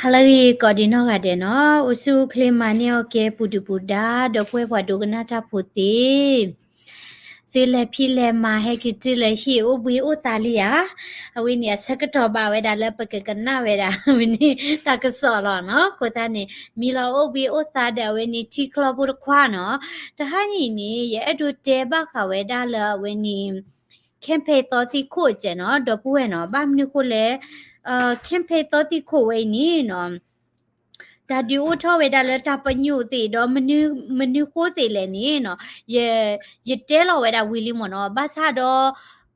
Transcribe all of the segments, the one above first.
ဟါလၢအဂ့ၤ ကိးဒံးနီၢ်ဂၤဒဲးနီၤ, အိၣ်ဆူၣ်အိၣ်ချ့မၤန့ၢ်အီၣ်ကဲ ပူၤဒုၣ်ပူၤဒါ ဒီပုၢ်ဝဲၢ်ပှၤဒိကနၣ်တၢ်ဖိသ့ၣ်, သုလဲၤဖံးလဲၤမၤ ဟဲက့ၤတုၤလၢဟံၣ် အိၣ်ဘှံးအိၣ်သါလံဧါ. အဝဲန့ၣ် အဆၢကတီၢ်ဘၣ်ဝဲဒၣ်လၢပကကနၣ်ဝဲဒၣ် အဝဲန့ၣ်တၢ်ကစီၣ်လီၤနီၤ. အဃိသတးန့ၣ် မ့ၢ်လီၤအိၣ်ဘှံးအိၣ်သါဒီး အဝဲန့ၣ် ထံချီဖိတခွါနီၤ. တဟါညံၣ်န့ၣ် ယအဲၣ်ဒိးတဲဘၣ်ဃးဝဲဒၣ်လၢအဝဲန့ၣ် campaign သီသံခိၣ်ကဲနီၤ, ဒီပုၢ်ဝဲၢ်နီၤ, ဘၣ်မနုၤဃိလဲၣ်, campaign သီသံခိၣ်ဝဲအံၤန့ၣ်နီၤ, တၢ်ဒုးအိၣ်ထီၣ်ဝဲဒၣ်လၢတၢ်ပညိၣ်သ့ၣ်ဒီး မနုၤဃိသ့ၣ်လဲၣ်န့ၣ်နီၤ, ယတဲလီၤဝဲဒၣ်ဝံၤလံမ့ၢ်နီၤ. ဘၣ်ဆၣ်ဒီး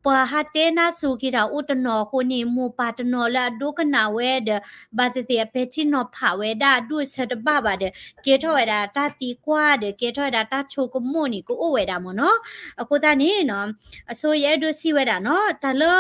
ပှၤဟးတဲနၢ်စိၤက့ၤတၢ်အိၣ်တနီၤအဃိန့ၣ် မိၢ်ပၢ်တနီၤလၢအဒိကနၣ်ဝဲဒီး ဘၣ်သ့ၣ်သ့ၣ်အပဲာ်ထံနီၤဖးဝဲဒၣ်အဒူၣ်အဆၢတဘၣ်ဘၣ်ဒီး ကဲထီၣ်ဝဲဒၣ်တၢ်သံကွၢ်ဒီး ကဲထီၣ်ဝဲဒၣ်တၢ်ဆိကမိၣ်န့ၣ် ကအိၣ်ဝဲဒၣ်မ့ၢ်နီၤ. အဃိသတးန့ၣ်နီၤ, အဆိယအဲၣ်ဒိးစံးဝဲဒၣ်နီၤ, တၢ်လၢ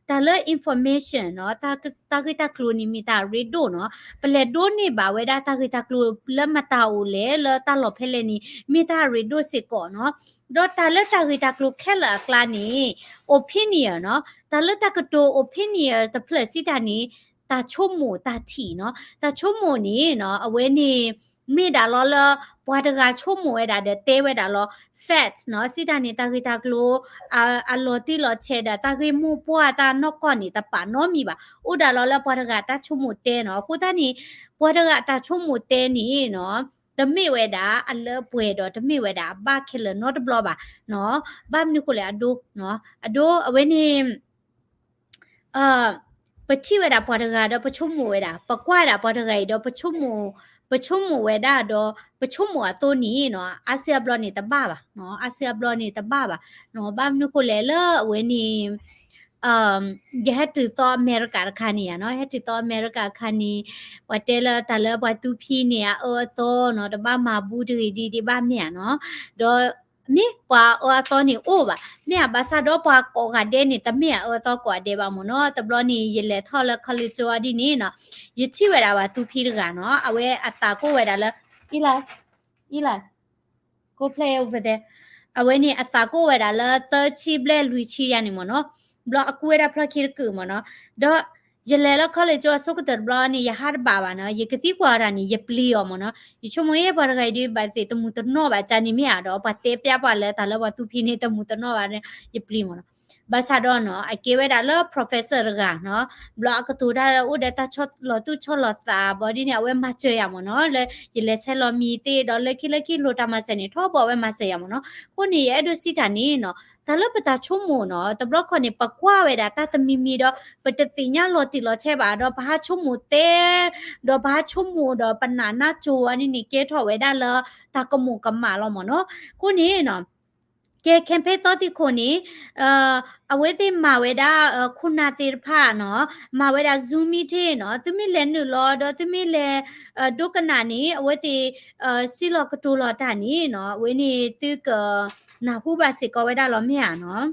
တၢ်လၢ information နီၤ, တၢ်ဂ့ၢ်တၢ်ကျိၤန့ၣ် မ့ၢ်တၢ်ရ့ဒိၣ်နီၤ. ပလဲၤဒိးန့ၢ်ဘၣ်ဝဲဒၣ်တၢ်ဂ့ၢ်တၢ်ကျိၤလၢမတၤအိၣ်လဲၣ် လၢတၢ်လီၢ်ဖဲလဲၣ်န့ၣ် မ့ၢ်တၢ်ရ့ဒိၣ်စ့ၢ်ကီးနီၤ. ဒီးတၢ်လၢတၢ်ဂ့ၢ်တၢ်ကျိၤခဲလၢာ်အကျါန့ၣ် opinion နီၤ, တၢ်လၢတၢ်ကတိၤ opinion တဖျၢၣ်စံးတၢ်န့ၣ် တၢ်ဆိကမိၣ်တၢ်ထံၣ်နီၤ. တၢ်ဆိကမိၣ်န့ၣ်နီၤ, အဝဲန့ၣ် မ့ၢ်ဒၣ်လီၤလၢ ပှၤတဂၤဆိကမိၣ်ဝဲဒၣ်ဒီးတဲဝဲဒၣ်လီၤ fact နီၤ, စံးတၢ်န့ၣ် တၢ်ဂ့ၢ်တၢ်ကျိၤ အလီၤတံၢ်လီၤဆဲးဒီး တၢ်ဂ့ၢ်မိၢ်ပှၢ်တၢ်နီၢ်ကီၢ်န့ၣ် တပာ်နီတမံၤဘၣ်. အိၣ်ဒၣ်လီၤလၢပှၤတဂၤတၢ်ဆိကမိၣ်တဲနီၤ. အဃိသတးန့ၣ် ပှၤတဂၤတၢ်ဆိကမိၣ်တဲန့ၣ်နီၤ, တမ့ၢ်ဝဲဒၣ်အလၢအပှဲၤဒီး တမ့ၢ်ဝဲဒၣ်အဘၣ်ခဲလၢာ်နီတဘျီဘၣ်နီၤ. ဘၣ်မနုၤဃိလဲၣ် အဒိနီၤ, အဒိအဝဲန့ၣ် ပထံၣ်ဝဲဒၣ်ပှၤတဂၤဒီးပဆိကမိၣ်ဝဲဒၣ်, ပကွၢ်ဝဲဒၣ်ပှၤတဂၤအံၤဒီး ပဆိကမိၣ်ဝဲဒၣ်ဒီး ပဆိကမိၣ်အသိးန့ၣ်နီၤ, အါစုအါဘျီန့ၣ်တဘၣ်ဘၣ်, အါစုအါဘျီန့ၣ်တဘၣ်ဘၣ်. ဘၣ်မနုၤဃိလဲၣ်လၢအဝဲန့ၣ် ယဟဲတုၤသီအမဲရကၤတခါန့ၣ်ဧါနီၤ, ဟဲတုၤသီအမဲရကၤတခါန့ၣ် ပှၤတဲလၢတၢ်လၢပှၤသူဖံန့ၣ် အအၢအသီနီၤ, တဘၣ်မၤဘူးတဂ့ၤဒ်ဒ်ဘၣ်မ့ၢ်ဧါနီၤ. ဒီး မ့ၢ်ပှၤအၢအသီန့ၣ်အိၣ်ဘၣ်, မ့ၢ်အဘၣ်ဆၣ်ဒီးပှၤကိးဂၤဒဲးန့ၣ် တမ့ၢ်အအၢအသီကိးဂၤဒဲးဘၣ်မ့ၢ်နီၤ. တဘျီန့ၣ် ယလဲၤထီၣ်လၢ college အီၤဒ်န့ၣ်နီၤ, ယထံၣ်ဝဲဒၣ်ပှၤသူဖံတဂၤနီၤ, အဝဲအသးကိၢ်ဝဲဒၣ်လၢ အံၤလၢ အံၤလၢ go play over there. အဝဲန့ၣ်အသးကိၢ်ဝဲဒၣ်လၢသၢဆံဘျဲၣ်လွံၢ်ဆံယါန့ၣ်မ့ၢ်နီၤ, ဘျီအကူဝဲဒၣ်ဖျီၣ်ခံတကုာ်မ့ၢ်နီၤ. ဒီးယလဲၤလၢ college အီၤအဆိကတၢၢ်တဘျီန့ၣ် ယဟးတဘၣ်ဘၣ်နီၤ, ယကသံကွၢ်တၢ်န့ၣ် ယပျံၤအီၤမ့ၢ်နီၤ. ယဆိကမိၣ်ယဲပှၤတဂၤအံၤဒ်ဘၣ်သ့ၣ်တမုာ်တနီၣ်ဘၣ် ကန့ၣ်မ့ၢ်ဧါဒီး ပှၤတဲပျၢ်ပှၤလၢတၢ်လၢပှၤသူဖံန့ၣ် တမုာ်တနီၣ်ဘၣ်ဒီး ယပျံၤမ့ၢ်နီၤ. ဘၣ်ဆၣ်ဒီးနီၤ အကဲဝဲဒၣ်လၢ professor တဂၤနီၤ, ဘျီအကတိၤတၢ်အိၣ်ဒီးတၢ်ဆီၣ်လီၤသူၣ်ဆီၣ်လီၤသးဘၣ်ဒ်န့ၣ် အဝဲမၤစၢၤယၤမ့ၢ်နီၤ, လၢယလဲၤဆဲးလီၤမံၤသ့ၣ်ဒီး လၢခံလၢခံလိၣ်တၢ်မၤစၢၤန့ၣ် ထီဘိအဝဲမၤစၢၤယၤမ့ၢ်နီၤ. အဃိန့ၣ် ယအဲၣ်ဒိးစံးတၢ်န့ၣ်နီၤ, တၢ်လၢပတၢ်ဆိကမိၣ်နီၤ, တဘျီခီန့ၣ် ပကွၢ်ဝဲဒၣ်တၢ်တမံၤမံၤဒီး ပတသ့ၣ်ညါလီၤတံၢ်လီၤဆဲးဘၣ်ဒီး ပဟးဆိကမိၣ်တဲ ဒီးပဟးဆိကမိၣ်ဒီးပနာ်နါစိၤဝဲန့ၣ်န့ၣ် ကဲထီၣ်ဝဲဒၣ်လၢတၢ်ကမူၤကမၣ်လီၤမ့ၢ်နီၤ. အဃိန့ၣ်နီၤ ကဲ campaign သီသံခိၣ်န့ၣ် အဝဲသ့ၣ်မၤဝဲဒၣ် ခိၣ်နၢ်သ့ၣ်တဖၣ်နီၤ, မၤဝဲဒၣ် Zoom meeting နီၤ, သုမ့ၢ်လဲၤနုာ်လီၤဒီးသုမ့ၢ်လဲၤ ဒိကနၣ်န့ၣ် အဝဲသ့ၣ် စံၣ်လီၤကတိၤလီၤတၢ်န့ၣ်နီၤ, အဝဲန့ၣ်သုကနၢ်ဟူဘၣ်စ့ၢ်ကီးဝဲဒၣ်လီၤမ့ၢ်ဧါနီၤ.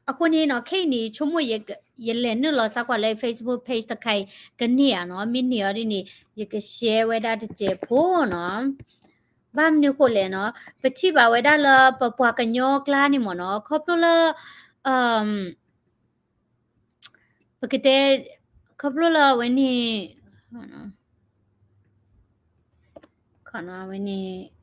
အဃိန့ၣ်နီၤ ခဲအံၤန့ၣ် ယဆိကမိၣ် ယလဲၤနုာ်လီၤစးကွၢ်လၢ Facebook page တခါအံၤ ကန့ၢ်ဧါနီၤ, မ့ၢ်န့ၢ်အီၤဒ်န့ၣ် ယက share ဝဲဒၣ်တစဲးဖိနီၤ. ဘၣ်မနုၤဃိလဲၣ်နီၤ, ပထံၣ်ဘၣ်ဝဲဒၣ်လၢပပှၤကညီကျါန့ၣ်မ့ၢ်နီၤ, ခီဖျိလၢ ပကတဲ ခီဖျိလၢအဝဲန့ၣ် ခီနီၤ အဝဲန့ၣ်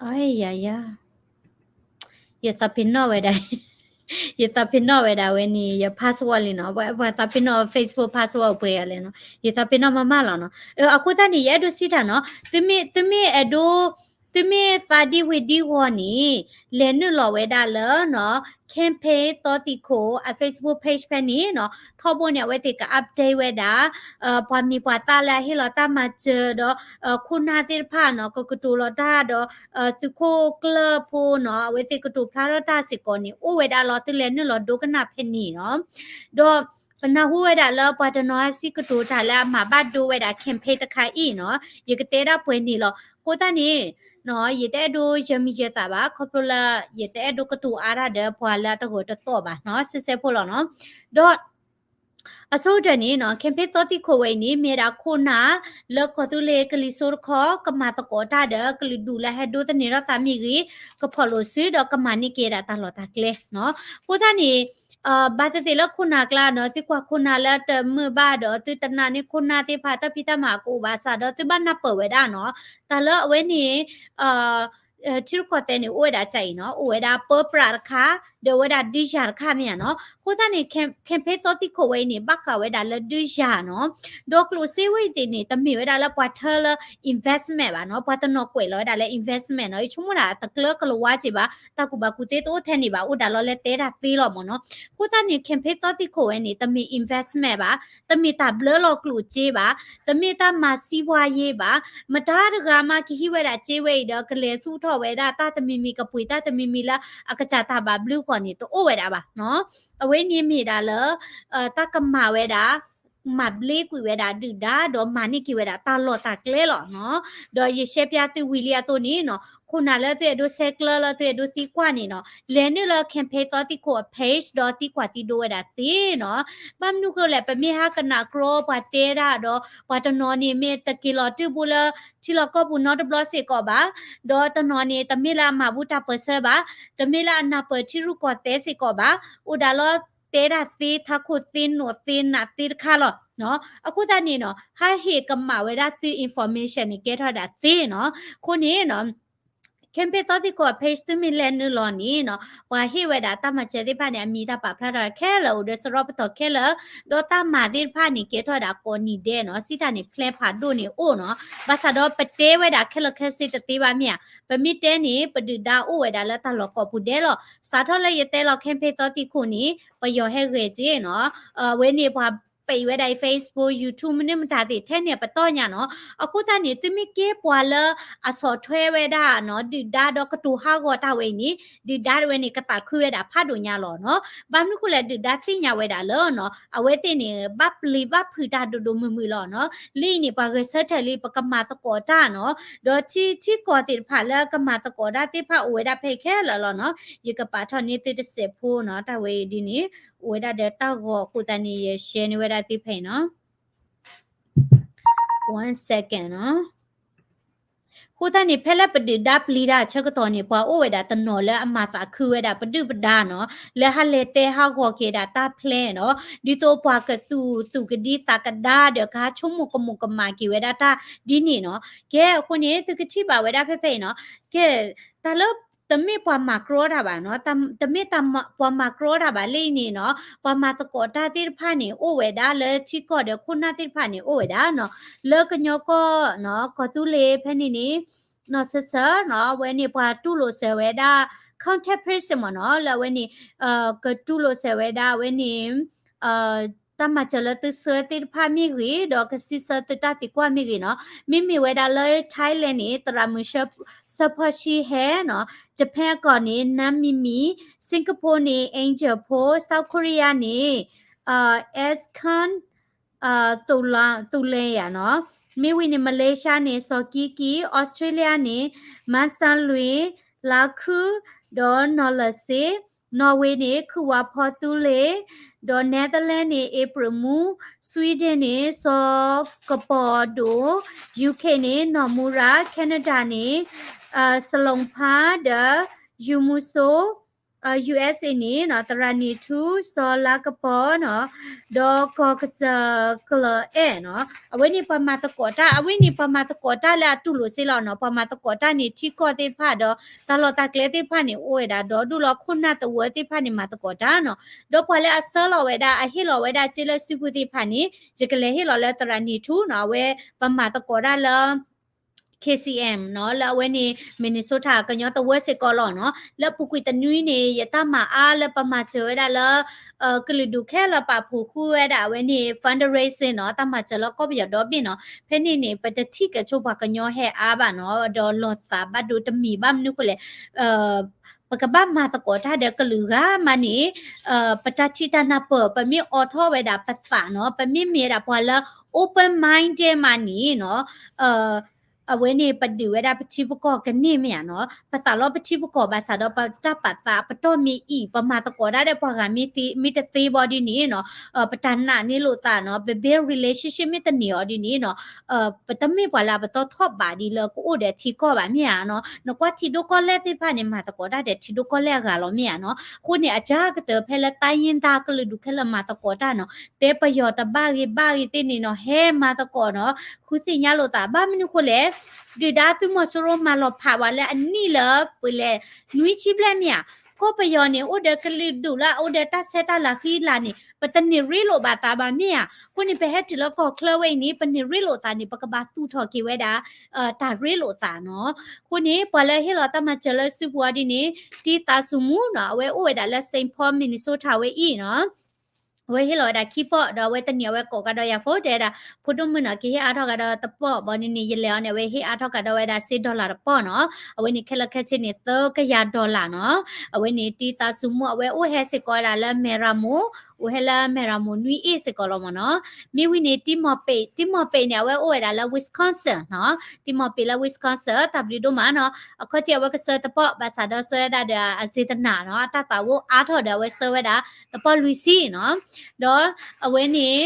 အယယ ယသးပ့ၤနီၣ်ဝဲဒၣ် ယသးပ့ၤနီၣ်ဝဲဒၣ်ဝဲန့ၣ် ယ password လံနီၤ, ပှၤသးပ့ၤနီၣ် Facebook password အိၣ်ပှဲၤဂၤလဲၣ်နီၤ, ယသးပ့ၤနီၣ်မးမးလီၤနီၤ. အဃိသတးန့ၣ် ယအဲၣ်ဒိးစံးတၢ်နီၤ, သုမ့ၢ်အဲၣ်ဒိး သုမ့ၢ်သးဒ်ဝ့ၤဒ်ဝီၤန့ၣ် လဲၤနုာ်လီၤဝဲဒၣ်လၢနီၤ campaign သီသံခိၣ် အ Facebook page ဖဲန့ၣ်နီၤ, ထီဘိန့ၣ် အဝဲသ့ၣ်က update ဝဲဒၣ် ပှၤမံၤပှၤသၣ်လၢအဟ့ၣ်လီၤတၢ်မၤစၢၤဒီး ခိၣ်နၢ်သ့ၣ်တဖၣ်နီၤ ကကတိၤလီၤတၢ်ဒီး သုးခိၣ်ကျၢၢ်ဖိနီၤ အဝဲသ့ၣ်ကတိၤဖျါထီၣ်တၢ်စ့ၢ်ကီးန့ၣ် အိၣ်ဝဲဒၣ်လီၤ, သုလဲၤနုာ်လီၤဒိကနၣ်ဖဲန့ၣ်နီၤ. ဒီးပနၢ်ဟူဝဲဒၣ်လၢပှၤတနီၤဟဲစံးကတိၤတၢ်လၢအမၤဘၣ်ဒိဝဲဒၣ် campaign တခါအံၤနီၤ, ယကတဲဒၣ်ပှဲၤန့ၣ်လီၤ. အဃိသတးန့ၣ် ယတအဲၣ်ဒိးယမံၤယသးဘၣ်, ခီဖျိလၢယတအဲၣ်ဒိးကတိၤအါတၢ်ဒီးပှၤလၢအတဂၢၢ်တသီၣ်ဘၣ်နီၤ, စဲစဲဖိလီၤနီၤ. ဒီး အဆိကတၢၢ်န့ၣ်နီၤ campaign သီသံခိၣ်ဝဲအံၤန့ၣ် မ့ၢ်ဝဲဒၣ်ခိၣ်နၢ်လၢကီၢ်သူလ့ၤကလံၤစိးတခီ ကမၤသကိးတၢ်ဒီးကလုာ်ဒူၣ်လၢဟဲဒိးသန့ၤထီၣ်သးမ့ၢ်ဂ့ၤ, ကဖီၣ်လိာ်စုဒီးကမၤန့ၢ်က့ၤဒၣ်တၢ်လီၢ်တၢ်ကျဲနီၤ. အဃိသတးန့ၣ် ဘၣ်သ့ၣ်သ့ၣ်လၢခိၣ်နၢ်ကျါနီၤ သုကွၢ်ခိၣ်နၢ်လၢတမုာ်ဘၣ်ဒီး သုတနာ်န့ၢ်ခိၣ်နၢ်သ့ၣ်တဖၣ်တၢ်ဖံးတၢ်မၤကအိၣ်ဘၣ်ဆၣ်ဒီး သုဘၣ်နၢ်ပၢၢ်ဝဲဒၣ်နီၤ တၢ်လၢအဝဲန့ၣ် ထံရူၢ်ကီၢ်သဲးန့ၣ် အိၣ်ဝဲဒၣ်ကၢ်အံၤနီၤ အိၣ်ဝဲဒၣ်ပၢပြးတခါ ဒီးဝဲဒၣ်ဒုးယၤတခါမ့ၢ်ဧါနီၤ. အဃိသတးန့ၣ် campaign သီသံခိၣ်ဝဲအံၤန့ၣ် ဘၣ်ဃးဝဲဒၣ်လၢဒုးယၤနီၤ. ဒီးကျိၣ်စ့ဝဲအံၤသ့ၣ်န့ၣ် တမ့ၢ်ဝဲဒၣ်လၢပှၤထၢလၢ investment ဘၣ်နီၤ ပှၤတနီၤကွဲးလီၤဝဲဒၣ်လၢ investment နီၤ ယဆိကမိၣ်ဒၣ်တကျၢကလၤဝါက့ၤဘၣ် တၢ်ကူၣ်ဘၣ်ကူၣ်သ့တအိၣ်ထဲန့ၣ်ဘၣ် အိၣ်ဒၣ်လီၤလၢတဲတၢ်သ့လီၤမ့ၢ်နီၤ. အဃိသတးန့ၣ် campaign သီသံခိၣ်ဝဲန့ၣ် တမ့ၢ် investment ဘၣ် တမ့ၢ်တၢ်ဘျၢလီၤကျိၣ်စ့ဘၣ် တမ့ၢ်တၢ်မၤစံးပှၤယ့ဘၣ် မတၤတဂၤမးကဟံးဝဲဒၣ်စ့ဝဲအံၤဒီး ကလဲၤသူၣ်ထီၣ်ဝဲဒၣ်တၢ်တမံၤမံၤ ကပှ့ၤတၢ်တမံၤမံၤလၢအကစၢ်တၢ်ဘၣ်ဘျုးဃီန့ၣ် တအိၣ်ဝဲဒၣ်ဘၣ်နီၤ. အဝဲန့ၣ်မ့ၢ်ဒၣ်လၢ တၢ်ကမၤဝဲဒၣ် မၤဘျ့ကွံာ်ဝဲဒၣ်ဒုၣ်ဒါ ဒီးမၤန့ၢ်က့ၤဝဲဒၣ်တၢ်လီၢ်တၢ်ကျဲလီၤနီၤ. ဒီးယရှဲပၠးသုဝံၤလံအသိးန့ၣ်နီၤ ခိၣ်နၢ်လၢသုအဲၣ်ဒိးဆဲးကျၢလၢသုအဲၣ်ဒိးသံကွၢ်န့ၣ်နီၤ လဲၤနုာ်လၢ campaign သီသံခိၣ်အ page ဒီးသံကွၢ်သံဒိးဝဲဒၣ်သ့နီၤ. ဘၣ်မနုၤဃိလဲၣ် ပမ့ၢ်ဟးကနၣ်ကြီပှၤတဲဒၣ်ဒီး ပှၤတနီၤန့ၣ်မ့ၢ်တက့ၤလီၤတုၢ်ဘူးလၢ ထံလီၢ်ကီၢ်ပူၤနီတဘျီစ့ၢ်ကီးဘၣ်, ဒီးတနီၤန့ၣ် တမ့ၢ်လၢအမၤဘူၣ်တၢ်ပၢၢ်ဆၢဘၣ်, တမ့ၢ်လၢအနၢ်ပၢၢ်ထံရူၢ်ကီၢ်သဲးစ့ၢ်ကီးဘၣ်, အိၣ်ဒၣ်လီၤတဲဒၣ်သ့ ထးခိၣ်သ့ နိးသ့ နးသ့တခါလီၤ. အဃိသတးန့ၣ်နီၤ ဟးဟ့ၣ်ကမၣ်ဝဲဒၣ်သု information န့ၣ် ကဲထီၣ်ဒၣ်သ့နီၤ. အဃိန့ၣ်နီၤ campaign သီသံခိၣ်အ page သုမ့ၢ်လဲၤနုာ်လီၤန့ၣ်နီၤ ပှၤဟ့ၣ်ဝဲဒၣ်တၢ်မၤစၢၤသ့ၣ်တဖၣ်န့ၣ် အမံၤတၢ်ပာ်ဖျါထီၣ်ခဲလၢာ်အိၣ်ဒီးစရီပတီၢ်ခဲလၢာ်, ဒီးတၢ်မၤသ့ၣ်တဖၣ်န့ၣ် ကဲထီၣ်ဝဲဒၣ်ကိးနံၤဒဲးနီၤ စံးတၢ်န့ၣ် plan ဖးဒိၣ်န့ၣ်အိၣ်နီၤ. ဘၣ်ဆၣ်ဒီးပတဲဝဲဒၣ်ခဲလၢာ်ခဲဆ့တသ့ဘၣ်မ့ၢ်ဧါ, ပမ့ၢ်တဲန့ၣ် ပဒုၣ်ဒါအိၣ်ဝဲဒၣ်လၢတၢ်လီၢ်ကိးပူၤဒဲးလီၤ. စးထီၣ်လၢယတဲလီၤ campaign သီသံခိၣ်န့ၣ် ပယီၤဟဲဂဲၤက့နီၤ, အဝဲန့ၣ်ပှၤပံးဝဲဒၣ်အံၤ Facebook YouTube မနုၤမတၤသ့ၣ်ထဲန့ၣ်ပတီၢ်ညါနီၤ. အဃိသတးန့ၣ် သုမ့ၢ်ကဲပှၤလၢအဆီၣ်ထွဲဝဲဒၣ်နီၤ ဒုၣ်ဒါဒီးကတိၤဟးဂီၤတၢ်ဝဲအံၤန့ၣ် ဒုၣ်ဒါတဝဲန့ၣ် ကသးခုဝဲဒၣ်ဖးဒိၣ်ညါလီၤနီၤ. ဘၣ်မနုၤဃိလဲၣ် ဒုၣ်ဒါသ့ၣ်ညါဝဲဒၣ်လၢနီၤ အဝဲသ့ၣ်န့ၣ် ဘၣ်ပျံၤဘၣ်ဖုးတၢ်ဒိၣ်ဒိၣ်မုၢ်မုၢ်လီၤနီၤ. လၢအံၤန့ၣ် ပှၤဂဲၤဆၢထၢၣ်လံ ပကမၤသကိးတၢ်နီၤ, ဒီးထံထံကီၢ်သ့ၣ်တဖၣ်လၢကမၤသကိးတၢ်သ့ၣ်တဖၣ်အိၣ်ဝဲဒၣ်ဖဲအံၤခဲလၢာ်လီၤနီၤ. ယကပာ်ထီၣ်န့ၢ်သုတစဲးဖိနီၤ တၢ်ဝဲအံၤဒ်န့ၣ် အိၣ်ဝဲဒၣ်ဒီးတၢ်ဂီၤအဃိသတးန့ၣ် ယshareန့ၢ်ဝဲဒၣ်သုဖဲအံၤနီၤ. One secondနီၤ. အဃိသတးန့ၣ် ဖဲလၢပဒုၣ်ဒါပျံၤတၢ်ဆၢကတီၢ်န့ၣ် ပှၤအိၣ်ဝဲဒၣ်တနီၤလၢအမၤသးခုဝဲဒၣ် ပဒုၣ်ပဒါနီၤ လၢဟးလဲၤတဲဟးဂီၤက့ၤဒၣ်တၢ် plan နီၤ ဒ်သိးပှၤကသူၣ်သူၣ်ကဒံသးကဒါဒီး ကဟးဆိကမိၣ်ကမူၣ်ကမၣ်က့ၤဝဲဒၣ်တၢ်ဒ်န့ၣ်နီၤ. ကဲ အဃိန့ၣ် သုကထံၣ်ဘၣ်ဝဲဒၣ်ဖဲဖဲအံၤနီၤ. ကဲ တၢ်လၢ တမ့ၢ်ပှၤမၤကြီတၢ်ဘၣ်နီၤ, တမ့ၢ်ပှၤမၤကြီတၢ်ဘၣ်လၢအံၤန့ၣ်နီၤ, ပှၤမၤသကိးတၢ်သ့ၣ်တဖၣ်န့ၣ် အိၣ်ဝဲဒၣ်လၢထံကီၢ်ဒီးခိၣ်နၢ်သ့ၣ်တဖၣ်န့ၣ် အိၣ်ဝဲဒၣ်နီၤ, လၢကညီကီၢ်နီၤ, ကီၢ်သူလ့ၤဖဲန့ၣ်န့ၣ် နီၢ်စၢၤစၢၤနီၤ, အဝဲန့ၣ်ပှၤတူၢ်လိာ်စၢၤဝဲဒၣ် contact person မ့ၢ်နီၤ, လၢအဝဲန့ၣ် ကတူၢ်လိာ်စၢၤဝဲဒၣ်အဝဲန့ၣ် တၢ်မၤစၢၤလၢသုဆှၢသ့ၣ်တဖၣ်မ့ၢ်ဂ့ၤ, ဒီးကစံးဆၢသုတၢ်သံကွၢ်မ့ၢ်ဂ့ၤနီၤ, မ့မ့ၢ်ဝဲဒၣ်လၢ Thailand န့ၣ် သရၣ်မုၣ် ဆၢဖီၣ်ရှံဟဲနီၤ, Japan အကီၢ်န့ၣ် နါမံမံ, Singapore န့ၣ် Angel ဖိ, South Korea န့ၣ် S Khan သူလံယၤနီၤ, မ့ၢ်ဝံၤန့ၣ် Malaysia န့ၣ် စီၤကံကံ, Australia န့ၣ် မါစၢ်လွံၢ်, လါခု, ဒီးနီၢ်လၢၢ်စ့, Norway န့ၣ် ခုၣ်ဝါဖီသူလ့ၤ, ဒီး Netherlands န့ၣ် အ့ပြ့ၣ်မူ, Sweden န့ၣ် စီၤကပီၤဒိၣ်, UK န့ၣ် နီၢ်မူရၤ, Canada န့ၣ် စလိၣ်ဖါ ဒီး ယူမူစိ US အံၤန့ၣ်နီၤ သရၣ်နံၤထူ စီၤလါကပီၤနီၤ ဒီးကီၢ်ကစၢၢ်ကျၢၢ်အဲၣ်နီၤ အဝဲန့ၣ်ပှၤမၤသကိးတၢ် အဝဲန့ၣ်ပှၤမၤသကိးတၢ်လၢအတူၢ်လိာ်စ့လီၤနီၤ ပှၤမၤသကိးတၢ်န့ၣ် ထံကီၢ်သ့ၣ်တဖၣ်ဒီး တၢ်လီၢ်တၢ်ကျဲသ့ၣ်တဖၣ်န့ၣ် အိၣ်ဝဲဒၣ်ဒီးဒိၣ်လီၤခိၣ်နၢ်သဝၢသ့ၣ်တဖၣ်န့ၣ် မၤသကိးတၢ်နီၤ ဒီးပှၤလၢအဆှၢလီၤဝဲဒၣ် အဟ့ၣ်လီၤဝဲဒၣ်စ့လၢစုပူၤသ့ၣ်တဖၣ်န့ၣ် ယကလဲၤဟ့ၣ်လီၤလၢသရၣ်နံၤထူနီၤ အဝဲပှၤမၤသကိးတၢ်လၢ KCM နီၤ လၢအဝဲန့ၣ် Minnesota ကညီတဝၢစ့ၢ်ကီးလီၤနီၤ လၢပူၤကွံာ်တနွံန့ၣ် ယတၢ်မၤအါလၢပမၤစၢၤဝဲဒၣ်လၢ ကလုာ်ဒူၣ်ခဲလၢာ်ပာ်ဖှိၣ်ဃုာ်ဝဲဒၣ်အဝဲန့ၣ် fundraising နီၤ တၢ်မၤစၢၤလၢကီၢ်ပယီၤဒီဘ့ၣ်နီၤ ဖဲန့ၣ်န့ၣ် ပတထံၣ်ကဆိပှၤကညီဟဲအါဘၣ်နီၤ ဒီးလီၤသးဘၣ်ဒိတမံၤဘၣ်မနုၤဃိလဲၣ် ပကဘၣ်မၤသကိးတၢ်ဒီးကလုာ်ဂၤမးန့ၣ် ပတၢ်ထံၣ်တၢ်နၢ်ပၢၢ် ပမ့ၢ်အိးထီၣ်ဝဲဒၣ်ပသးနီၤ ပမ့ၢ်မ့ၢ်ဝဲဒၣ်ပှၤလၢ open minded မးန့ၣ်နီၤ အဝဲန့ၣ် ပဒုးဝဲဒၣ်ပထံပကီၢ်ကန့ၢ်မ့ၢ်ဧါနီၤ, ပသးလီပထံပကီၢ်ဘၣ်ဆၣ်ဒီး ပတၢ်ပာ်သးပတီၢ်မ့ၢ်အံၤ ပမၤသကိးတၢ်ဒီးပှၤဂၤမ့ၢ်တသ့ဘၣ်ဒ်န့ၣ်နီၤ, ပတၢ်နာ်န့ၢ်လိာ်သးနီၤ, ပ build relationship မ့ၢ်တန့ၢ်အီၤဒ်န့ၣ်နီၤ, ပတမ့ၢ်ပှၤလၢအပတီၢ်ထီၣ်ဘးဒ်လၢကအိၣ်ဒီးထံကီၢ်ဘၣ်မ့ၢ်ဧါနီၤ, နကွၢ်ထံဒိၣ်ကီၢ်လဲၢ်သ့ၣ်တဖၣ်န့ၣ် မၤသကိးတၢ်ဒီးထံဒိၣ်ကီၢ်လဲၢ်အဂၤလီၤမ့ၢ်ဧါနီၤ, အဃိန့ၣ် အစှၤကတၢၢ်ဖဲလၢ တိုင်းရင်းသား ကလုာ်ဒူၣ်ခဲလၢာ်မၤသကိးတၢ်နီၤ, တဲပယီၤတဘၣ်ဂ့ၤဘၣ်ဂ့ၤသ့ၣ်န့ၣ်နီၤ, ဟဲမၤသကိးနီၤ, ဃုသ့ၣ်ညါလိာ်သး ဘၣ်မနုၤဃိလဲၣ်, ဒုၣ်ဒါသုးမီၤစိရိၤမၤလီၤဖးဝဲလၢအနံၣ်လၢပှဲၤလဲၣ် နွံဆံဘျဲၣ်မ့ၢ်ဧါ, ကီၢ်ပယီၤန့ၣ် အိၣ်ဒီးကလုာ်ဒူၣ်လၢအအိၣ်ဒီးတၢ်ဆဲးတၢ်လၤဃံလၤန့ၣ် ပတန့ၢ်ရ့လိာ်ဘၣ်သးဘၣ်မ့ၢ်ဧါ, အဃိန့ၣ် ပဟဲတုၤလၢကီၢ်ချၢဝဲအံၤန့ၣ် ပန့ၢ်ရ့လိာ်သးန့ၣ် ပကဘၣ်သူၣ်ထီၣ်က့ၤဝဲဒၣ် တၢ်ရ့လိာ်သးနီၤ, အဃိန့ၣ် ပှၤလၢဟ့ၣ်လီၤတၢ်မၤစၢၤလၢစုပူၤအီၤဒ်န့ၣ် တံသးစူၤမူနီၤ, အဝဲအိၣ်ဝဲဒၣ်လၢ Saint Paul Minnesota ဝဲအံၤနီၤ အဝဲဟ့ၣ်လီၤဝဲဒၣ်ခံပီၣ် ဒီးအဝဲတနံၤအဝဲကိးကဒီးယၤဖိ တဲဝဲဒၣ် ဖိဒိၣ်မုၣ်နီၤ ကဟ့ၣ်အါထီၣ်ကဒီးတပီၣ်ဘၣ်ဒ်န့ၣ် ယလဲၤအီၤန့ၣ် အဝဲဟ့ၣ်အါထီၣ်ကဒီးဝဲဒၣ်စ့ dollar တပီၣ်နီၤ, အဝဲန့ၣ်ခဲလၢာ်ခဲဆ့န့ၣ် သၢကယၤ dollar နီၤ, အဝဲန့ၣ်တံသးစူၤမူ အဝဲအိၣ်ဟဲစ့ၢ်ကီးဝဲဒၣ်လၢ Marymount, အိၣ်ဟဲလၢ Marymount နွံအ့ၣ်စ့ၢ်ကီးလီၤမ့ၢ်နီၤ, မ့ၢ်ဝံၤန့ၣ် တံမီၢ်ပ့း, တံမီၢ်ပ့းန့ၣ် အဝဲအိၣ်ဝဲဒၣ်လၢ Wisconsin နီၤ, တံမီၢ်ပ့းလၢ Wisconsin တၢ်ဘျုးဒိၣ်မးနီၤ, အခီၣ်ထံးအဝဲကဆှၢတပီၣ် ဘၣ်ဆၣ်ဒီးဆှၢဝဲဒၣ်ဒီးအစ့တနၤနီၤ, အတၢ်သးဝံၣ်အါထီၣ်ဒီးအဝဲဆှၢဝဲဒၣ် တပီၢ်လွံၢ်ဆံနီၤ, ဒီးအဝဲန့ၣ်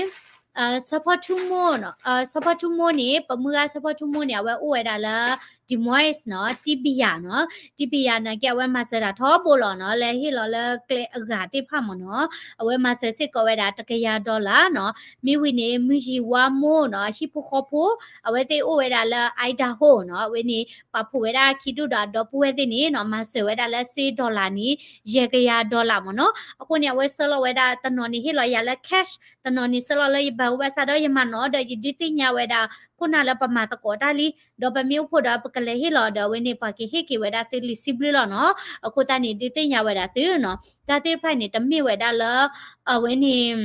စီၤဖီထူမိၢ်, စီၤဖီထူမိၢ်န့ၣ် ပမုၢ်ဂၤစီၤဖီထူမိၢ်န့ၣ် အဝဲအိၣ်ဝဲဒၣ်လၢ Des Moines နီၤ, တံဘံယၤနီၤ, တံဘံယၤနာ်က့ အဝဲမၤစၢၤတၢ်ထီဘိလီၤနီၤ, လၢဟ့ၣ်လီၤလၢကျဲအဂၤသ့ၣ်တဖၣ်မ့ၢ်နီၤ, အဝဲမၤစၢၤစ့ၢ်ကီးဝဲဒၣ်တကယၤ dollar နီၤ, မ့ၢ်ဝံၤန့ၣ် မုၢ်ယံၤဝါမိၢ်နီၤ, ဟံၣ်ဖိဃီဖိ, အဝဲသ့ၣ်အိၣ်ဝဲဒၣ်လၢ Idaho နီၤ, အဝဲန့ၣ် ပာ်ဖှိၣ်ဝဲဒၣ်ခံဒူၣ်ဒီးအဒီပုၢ်ဝဲၢ်သ့ၣ်န့ၣ်နီၤ, မၤစၢၤဝဲဒၣ်လၢစ့ dollar န့ၣ် ယဲၢ်ကယၤ dollar မ့ၢ်နီၤ, အဃိန့ၣ် အဝဲဆှၢလီၤဝဲဒၣ်တနီၤန့ၣ် ဟ့ၣ်လီၤယၤလၢ cash, တနီၤန့ၣ် ဆှၢလီၤလၢယဘဏ်အိၣ်ဘၣ်ဆၣ်ဒီးယမၤနီၤဒီး ယဒုးသ့ၣ်ညါဝဲဒၣ် ခိၣ်နၢ်လၢပမၤသကိးတၢ်လံ, ဒီးပမ့ၢ်အိၣ်ဖှိၣ်ဒီးပကလဲၤဟ့ၣ်လီၤဒီး အဝဲန့ၣ် ပှၤကဟ့ၣ်က့ၤဝဲဒၣ်သုလံာ်စံးဘျုးလီၤနီၤ, အဃိသတးန့ၣ် ဒုးသ့ၣ်ညါဝဲဒၣ်သုနီၤ, တၢ်သ့ၣ်တဖၣ်န့ၣ် တမ့ၢ်ဝဲဒၣ်လၢ အဝဲန့ၣ်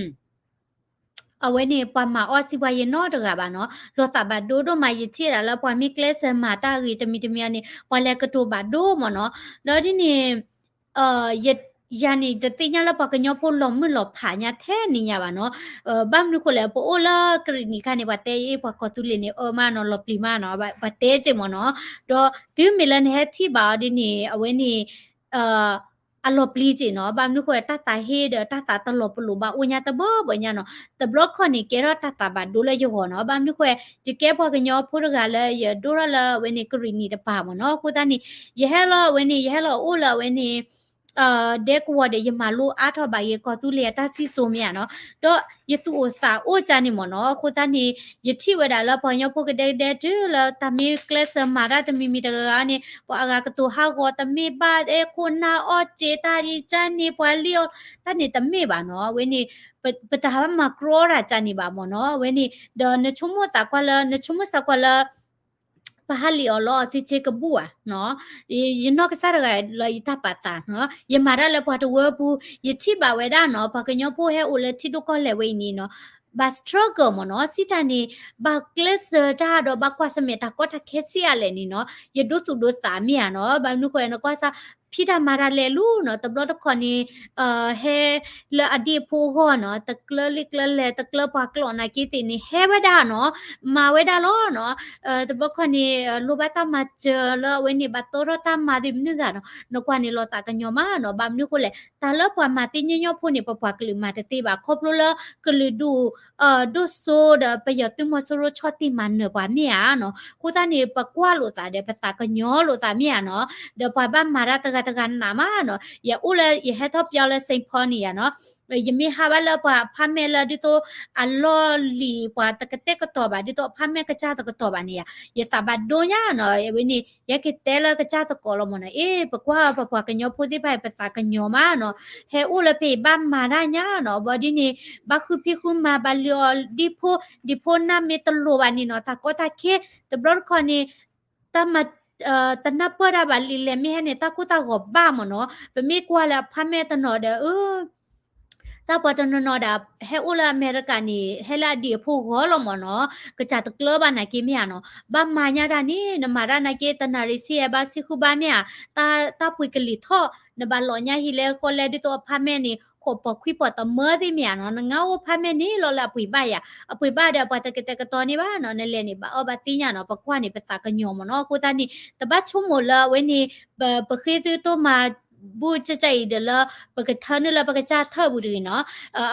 အဝဲန့ၣ် ပှၤမၤအီၣ်စံးပှၤယဲနီတဂၤဘၣ်နီၤ, လီၤသးဘၣ်ဒိဒိၣ်မး ယထံၣ်ဒၣ်လၢပှၤမ့ၢ်ကျဲးစၢးမၤတၢ်ဂ့ၤတမံၤတမံၤအီၤန့ၣ် ပှၤလဲၤကတိၤဘၣ်ဒိမ့ၢ်နီၤ, ဒီးဒ်န့ၣ် ယၤန့ၣ် တသ့ၣ်ညါလၢပှၤကညီဖိလီၤမုၢ်လီၤဖးညါထဲန့ၣ်ညါဘၣ်နီၤ, ဘၣ်မနုၤဃိလဲၣ် ပအိၣ်လၢကရံၣ်နံၤခါန့ၣ် ပှၤတဲအ့ၣ်ပှၤကီၢ်သူလ့ၤန့ၣ် အၢမးနီၤ လီၤပျံၤမးနီၤ ပှၤတဲက့ၤမ့ၢ်နီၤ, ဒီးတုၤမ့ၢ်လၢနဟဲထံၣ်ဘၣ်အီၤဒ်န့ၣ် အဝဲန့ၣ် အလီၤပျံၤက့ၤနီၤ, ဘၣ်မနုၤဃိ တၢ်သးဟ့ဒီးတၢ်သးတလီၤပလိာ်ဘၣ်အိၣ်ညါတဘၢဘၢညါနီၤ, တဘျီတခီၣ်န့ၣ် ကဲထီၣ်တၢ်သးဘၣ်ဒိလၢယဂီၢ်နီၤ, ဘၣ်မနုၤဃိ ယကဲပှၤကညီဖိတဂၤလၢယဒိၣ်ထီၣ်လၢအဝဲန့ၣ်ကရံၣ်နံၤတပၤမ့ၢ်နီၤ, အဃိသတးန့ၣ် ယဟဲလီၤအဝဲန့ၣ် ယဟဲလီၤအိၣ်လၢအဝဲန့ၣ် ဒဲကဝီၤဒီး ယမၤလိအါထီၣ်ဘၣ်ယကီၢ်သူလ့ၤအတၢ်စံၣ်စိၤမ့ၢ်ဧါနီၤ, ဒီးယသူၣ်အိၣ်သးအိၣ်ကၢ်န့ၣ်မ့ၢ်နီၤ, အဃိသတးန့ၣ် ယထံၣ်ဝဲဒၣ်လၢပှၤကညီဖိကဒဲကဒဲတုၤလၢ တၢ်မ့ၢ်ကျဲးစၢးမၤတၢ်တမံၤမံၤတဂၤဂၤန့ၣ် ပှၤအဂၤကတိၤဟးဂီၤတမ့ၢ်ဘၣ် အဲၣ်ခိၣ်နၢ်အီၣ်စ့တၢ်ဒ်ကၢ်န့ၣ် ပှၤလံၣ်အီၣ်တၢ်န့ၣ်တမ့ၢ်ဘၣ်နီၤ, အဝဲန့ၣ် ပတၢ်မၤကြီတၢ်ကၢ်န့ၣ်ဘၣ်မ့ၢ်နီၤ, အဝဲန့ၣ် ဒီးနဆိကမိၣ်သးကွၢ်လၢ နဆိကမိၣ်သးကွၢ်လၢ ပဟးလံၣ်အီၤလီအီၤသုဆ့ကဘူၣ်ဧါနီၤ, ယနီၢ်ကစၢ်တဂၤလၢယတၢ်ပာ်သးနီၤ, ယမၤတၢ်လၢပှၤတဝၢပူၤ ယထံၣ်ဘၣ်ဝဲဒၣ်နီၤ, ပှၤကညီဖိဟဲအိၣ်လၢထံဒိၣ်ကီၢ်လဲၢ်ဝဲအံၤန့ၣ်နီၤ, ဘၣ် struggle မ့ၢ်နီၤ, စံးတၢ်န့ၣ် ဘၣ်ကျဲးစၢးတၢ်ဒီးဘၣ်ကွၢ်ဆၢၣ်မဲာ်တၢ်ကီတၢ်ခဲဆံးအါလဲၣ်န့ၣ်နီၤ, ယဒိသူၣ်ဒိသးမ့ၢ်ဧါနီၤ, ဘၣ်မနုၤဃိ နကွၢ်စၢ် ဖံးတၢ်မၤတၢ်လဲၤလူၤနီၤ, တဘျီတခီၣ်န့ၣ် ဟဲလၢအဒံၣ်အဖိအဂီၢ်နီၤ, တကျၢလံာ်ကျၢလဲၢ် တကျၢပှၤကျိာ်နာ်က့သ့ၣ်န့ၣ် ဟဲဝဲဒၣ်နီၤ, မၤဝဲဒၣ်လီၤနီၤ, တဘျီခီၣ်န့ၣ် လိၣ်ဘၣ်တၢ်မၤစၢၤလၢအဝဲန့ၣ် ဘၣ်တီထီၣ်တၢ်မၤသ့ၣ်မနုၤသတးနီၤ, နကွၢ်န့ၣ်လီၤသးကညီၤမးနီၤ, ဘၣ်မနုၤဃိလဲၣ် တၢ်လၢပှၤမၤသ့ၣ်ညီညီဖိန့ၣ် ပပှၤကလုာ်မၤတသ့ဘၣ်, ခီဖျိလၢကလုာ်ဒူၣ် ဒိၣ်စိဒီးပယီၤသုးမီၤစိရိၤဆီၣ်တံၢ်မၤနၢၤပှၤမ့ၢ်ဧါနီၤ, အဃိသတးန့ၣ် ပကွၢ်လိာ်သးဒီး ပသးကညီၤလိာ်သးမ့ၢ်ဧါနီၤ, ဒီးပှၤဘၣ်မၤတၢ်တဂၤတဂၤနးမးနီၤ, ယအိၣ်လၢယဟဲထီၣ်ပၠီလၢ Saint Paul န့ၣ်ယါနီၤ, ယမ့ၢ်ဟးဘၣ်လၢပှၤ apartment လၢဒ်သိး အလီၢ်လံၤပှၤတကတဲာ်ကတီၤဘၣ် ဒ်သိး apartment ကစၢ်တကတီၤဘၣ်န့ၣ်ယါ, ယသးဘၣ်ဒိညါနီၤ, အဝဲန့ၣ် ယကတဲလၢကစၢ်သကိးလီၤမ့ၢ်နီၤ, အ့ ပကွၢ်ပပှၤကညီဖိသ့ၣ်တဖၣ်အံၤ ပသးကညီၤမးနီၤ, ဟဲအိၣ်လၢဖဲအံၤဘၣ်မၤတၢ်ညါနီၤ, ဘၣ်ဒ်န့ၣ် ဘၣ်ဃုဖံးဃုမၤ ဘၣ်လုၢ်အီၤဒံၣ်ဖိ, ဒံၣ်ဖိနၢ်မ့ၢ်တလိၤဘၣ်န့ၣ်နီၤ, တၢ်ကီတၢ်ခဲ တဘျီတခီၣ်န့ၣ် တၢ်မၤ တနၢ်ပၢၢ်တၢ်ဘၣ်လံာ်လဲၣ် မ့ၢ်ဟဲန့ၣ် တၢ်ကိၢ်တၢ်ဂီၤဘၣ်မ့ၢ်နီၤ, ပမ့ၢ်ကွၢ်လၢ apartment တနီၤဒီး တၢ်ပှၤတနီၤနီၤဒီး ဟဲအိၣ်လၢအမဲရကၤန့ၣ် ဟဲလၢအဒံၣ်အဖိဂီၢ်လီၤမ့ၢ်နီၤ, ကစၢ်တကျၢဘၣ်နာ်က့မ့ၢ်ဧါနီၤ, ဘၣ်မၤညါတၢ်န့ၣ် နမၤတၢ်နာ်က့ တနၣ်ရံၣ်ဆံယဲၢ်ဘၣ်ဆံဃုဘၣ်မ့ၢ်ဧါ, တၢ်ပှ့ၤကလံၤထီၣ် နဘၣ်လီၤညါဟံၣ်လဲၣ်ဃီလဲၣ် ဒ်သိး apartment န့ၣ် ပိာ်ခွံပိာ်တမၢသ့ၣ်မ့ၢ်ဧါနီၤ, နငါအိၣ်ဖးမဲာ်န့ၣ်လီၤလၢအပှ့ၤဘၣ်ယၤ, အပှ့ၤဘၣ်ဒီးပှၤတကတဲာ်ကတီၤန့ၢ်ဘၣ်နီၤ, နလဲၤန့ၣ် ဘၣ်အီၣ်ဘၣ်သ့ၣ်ညါနီၤ, ပကွၢ်န့ၣ် ပသးကညီၤမ့ၢ်နီၤ, အဃိသတးန့ၣ် တဘၣ်ဆိကမိၣ်လၢအဝဲန့ၣ် ပ ပဃ့သုတိၢ်မၤဘူၣ်ကၠၢ်ကၠၢ်အံၤဒီးလၢ ပကထၢနုာ်လၢပကစၢ်ထၢၣ်ပူၤတဂ့ၤနီၤ,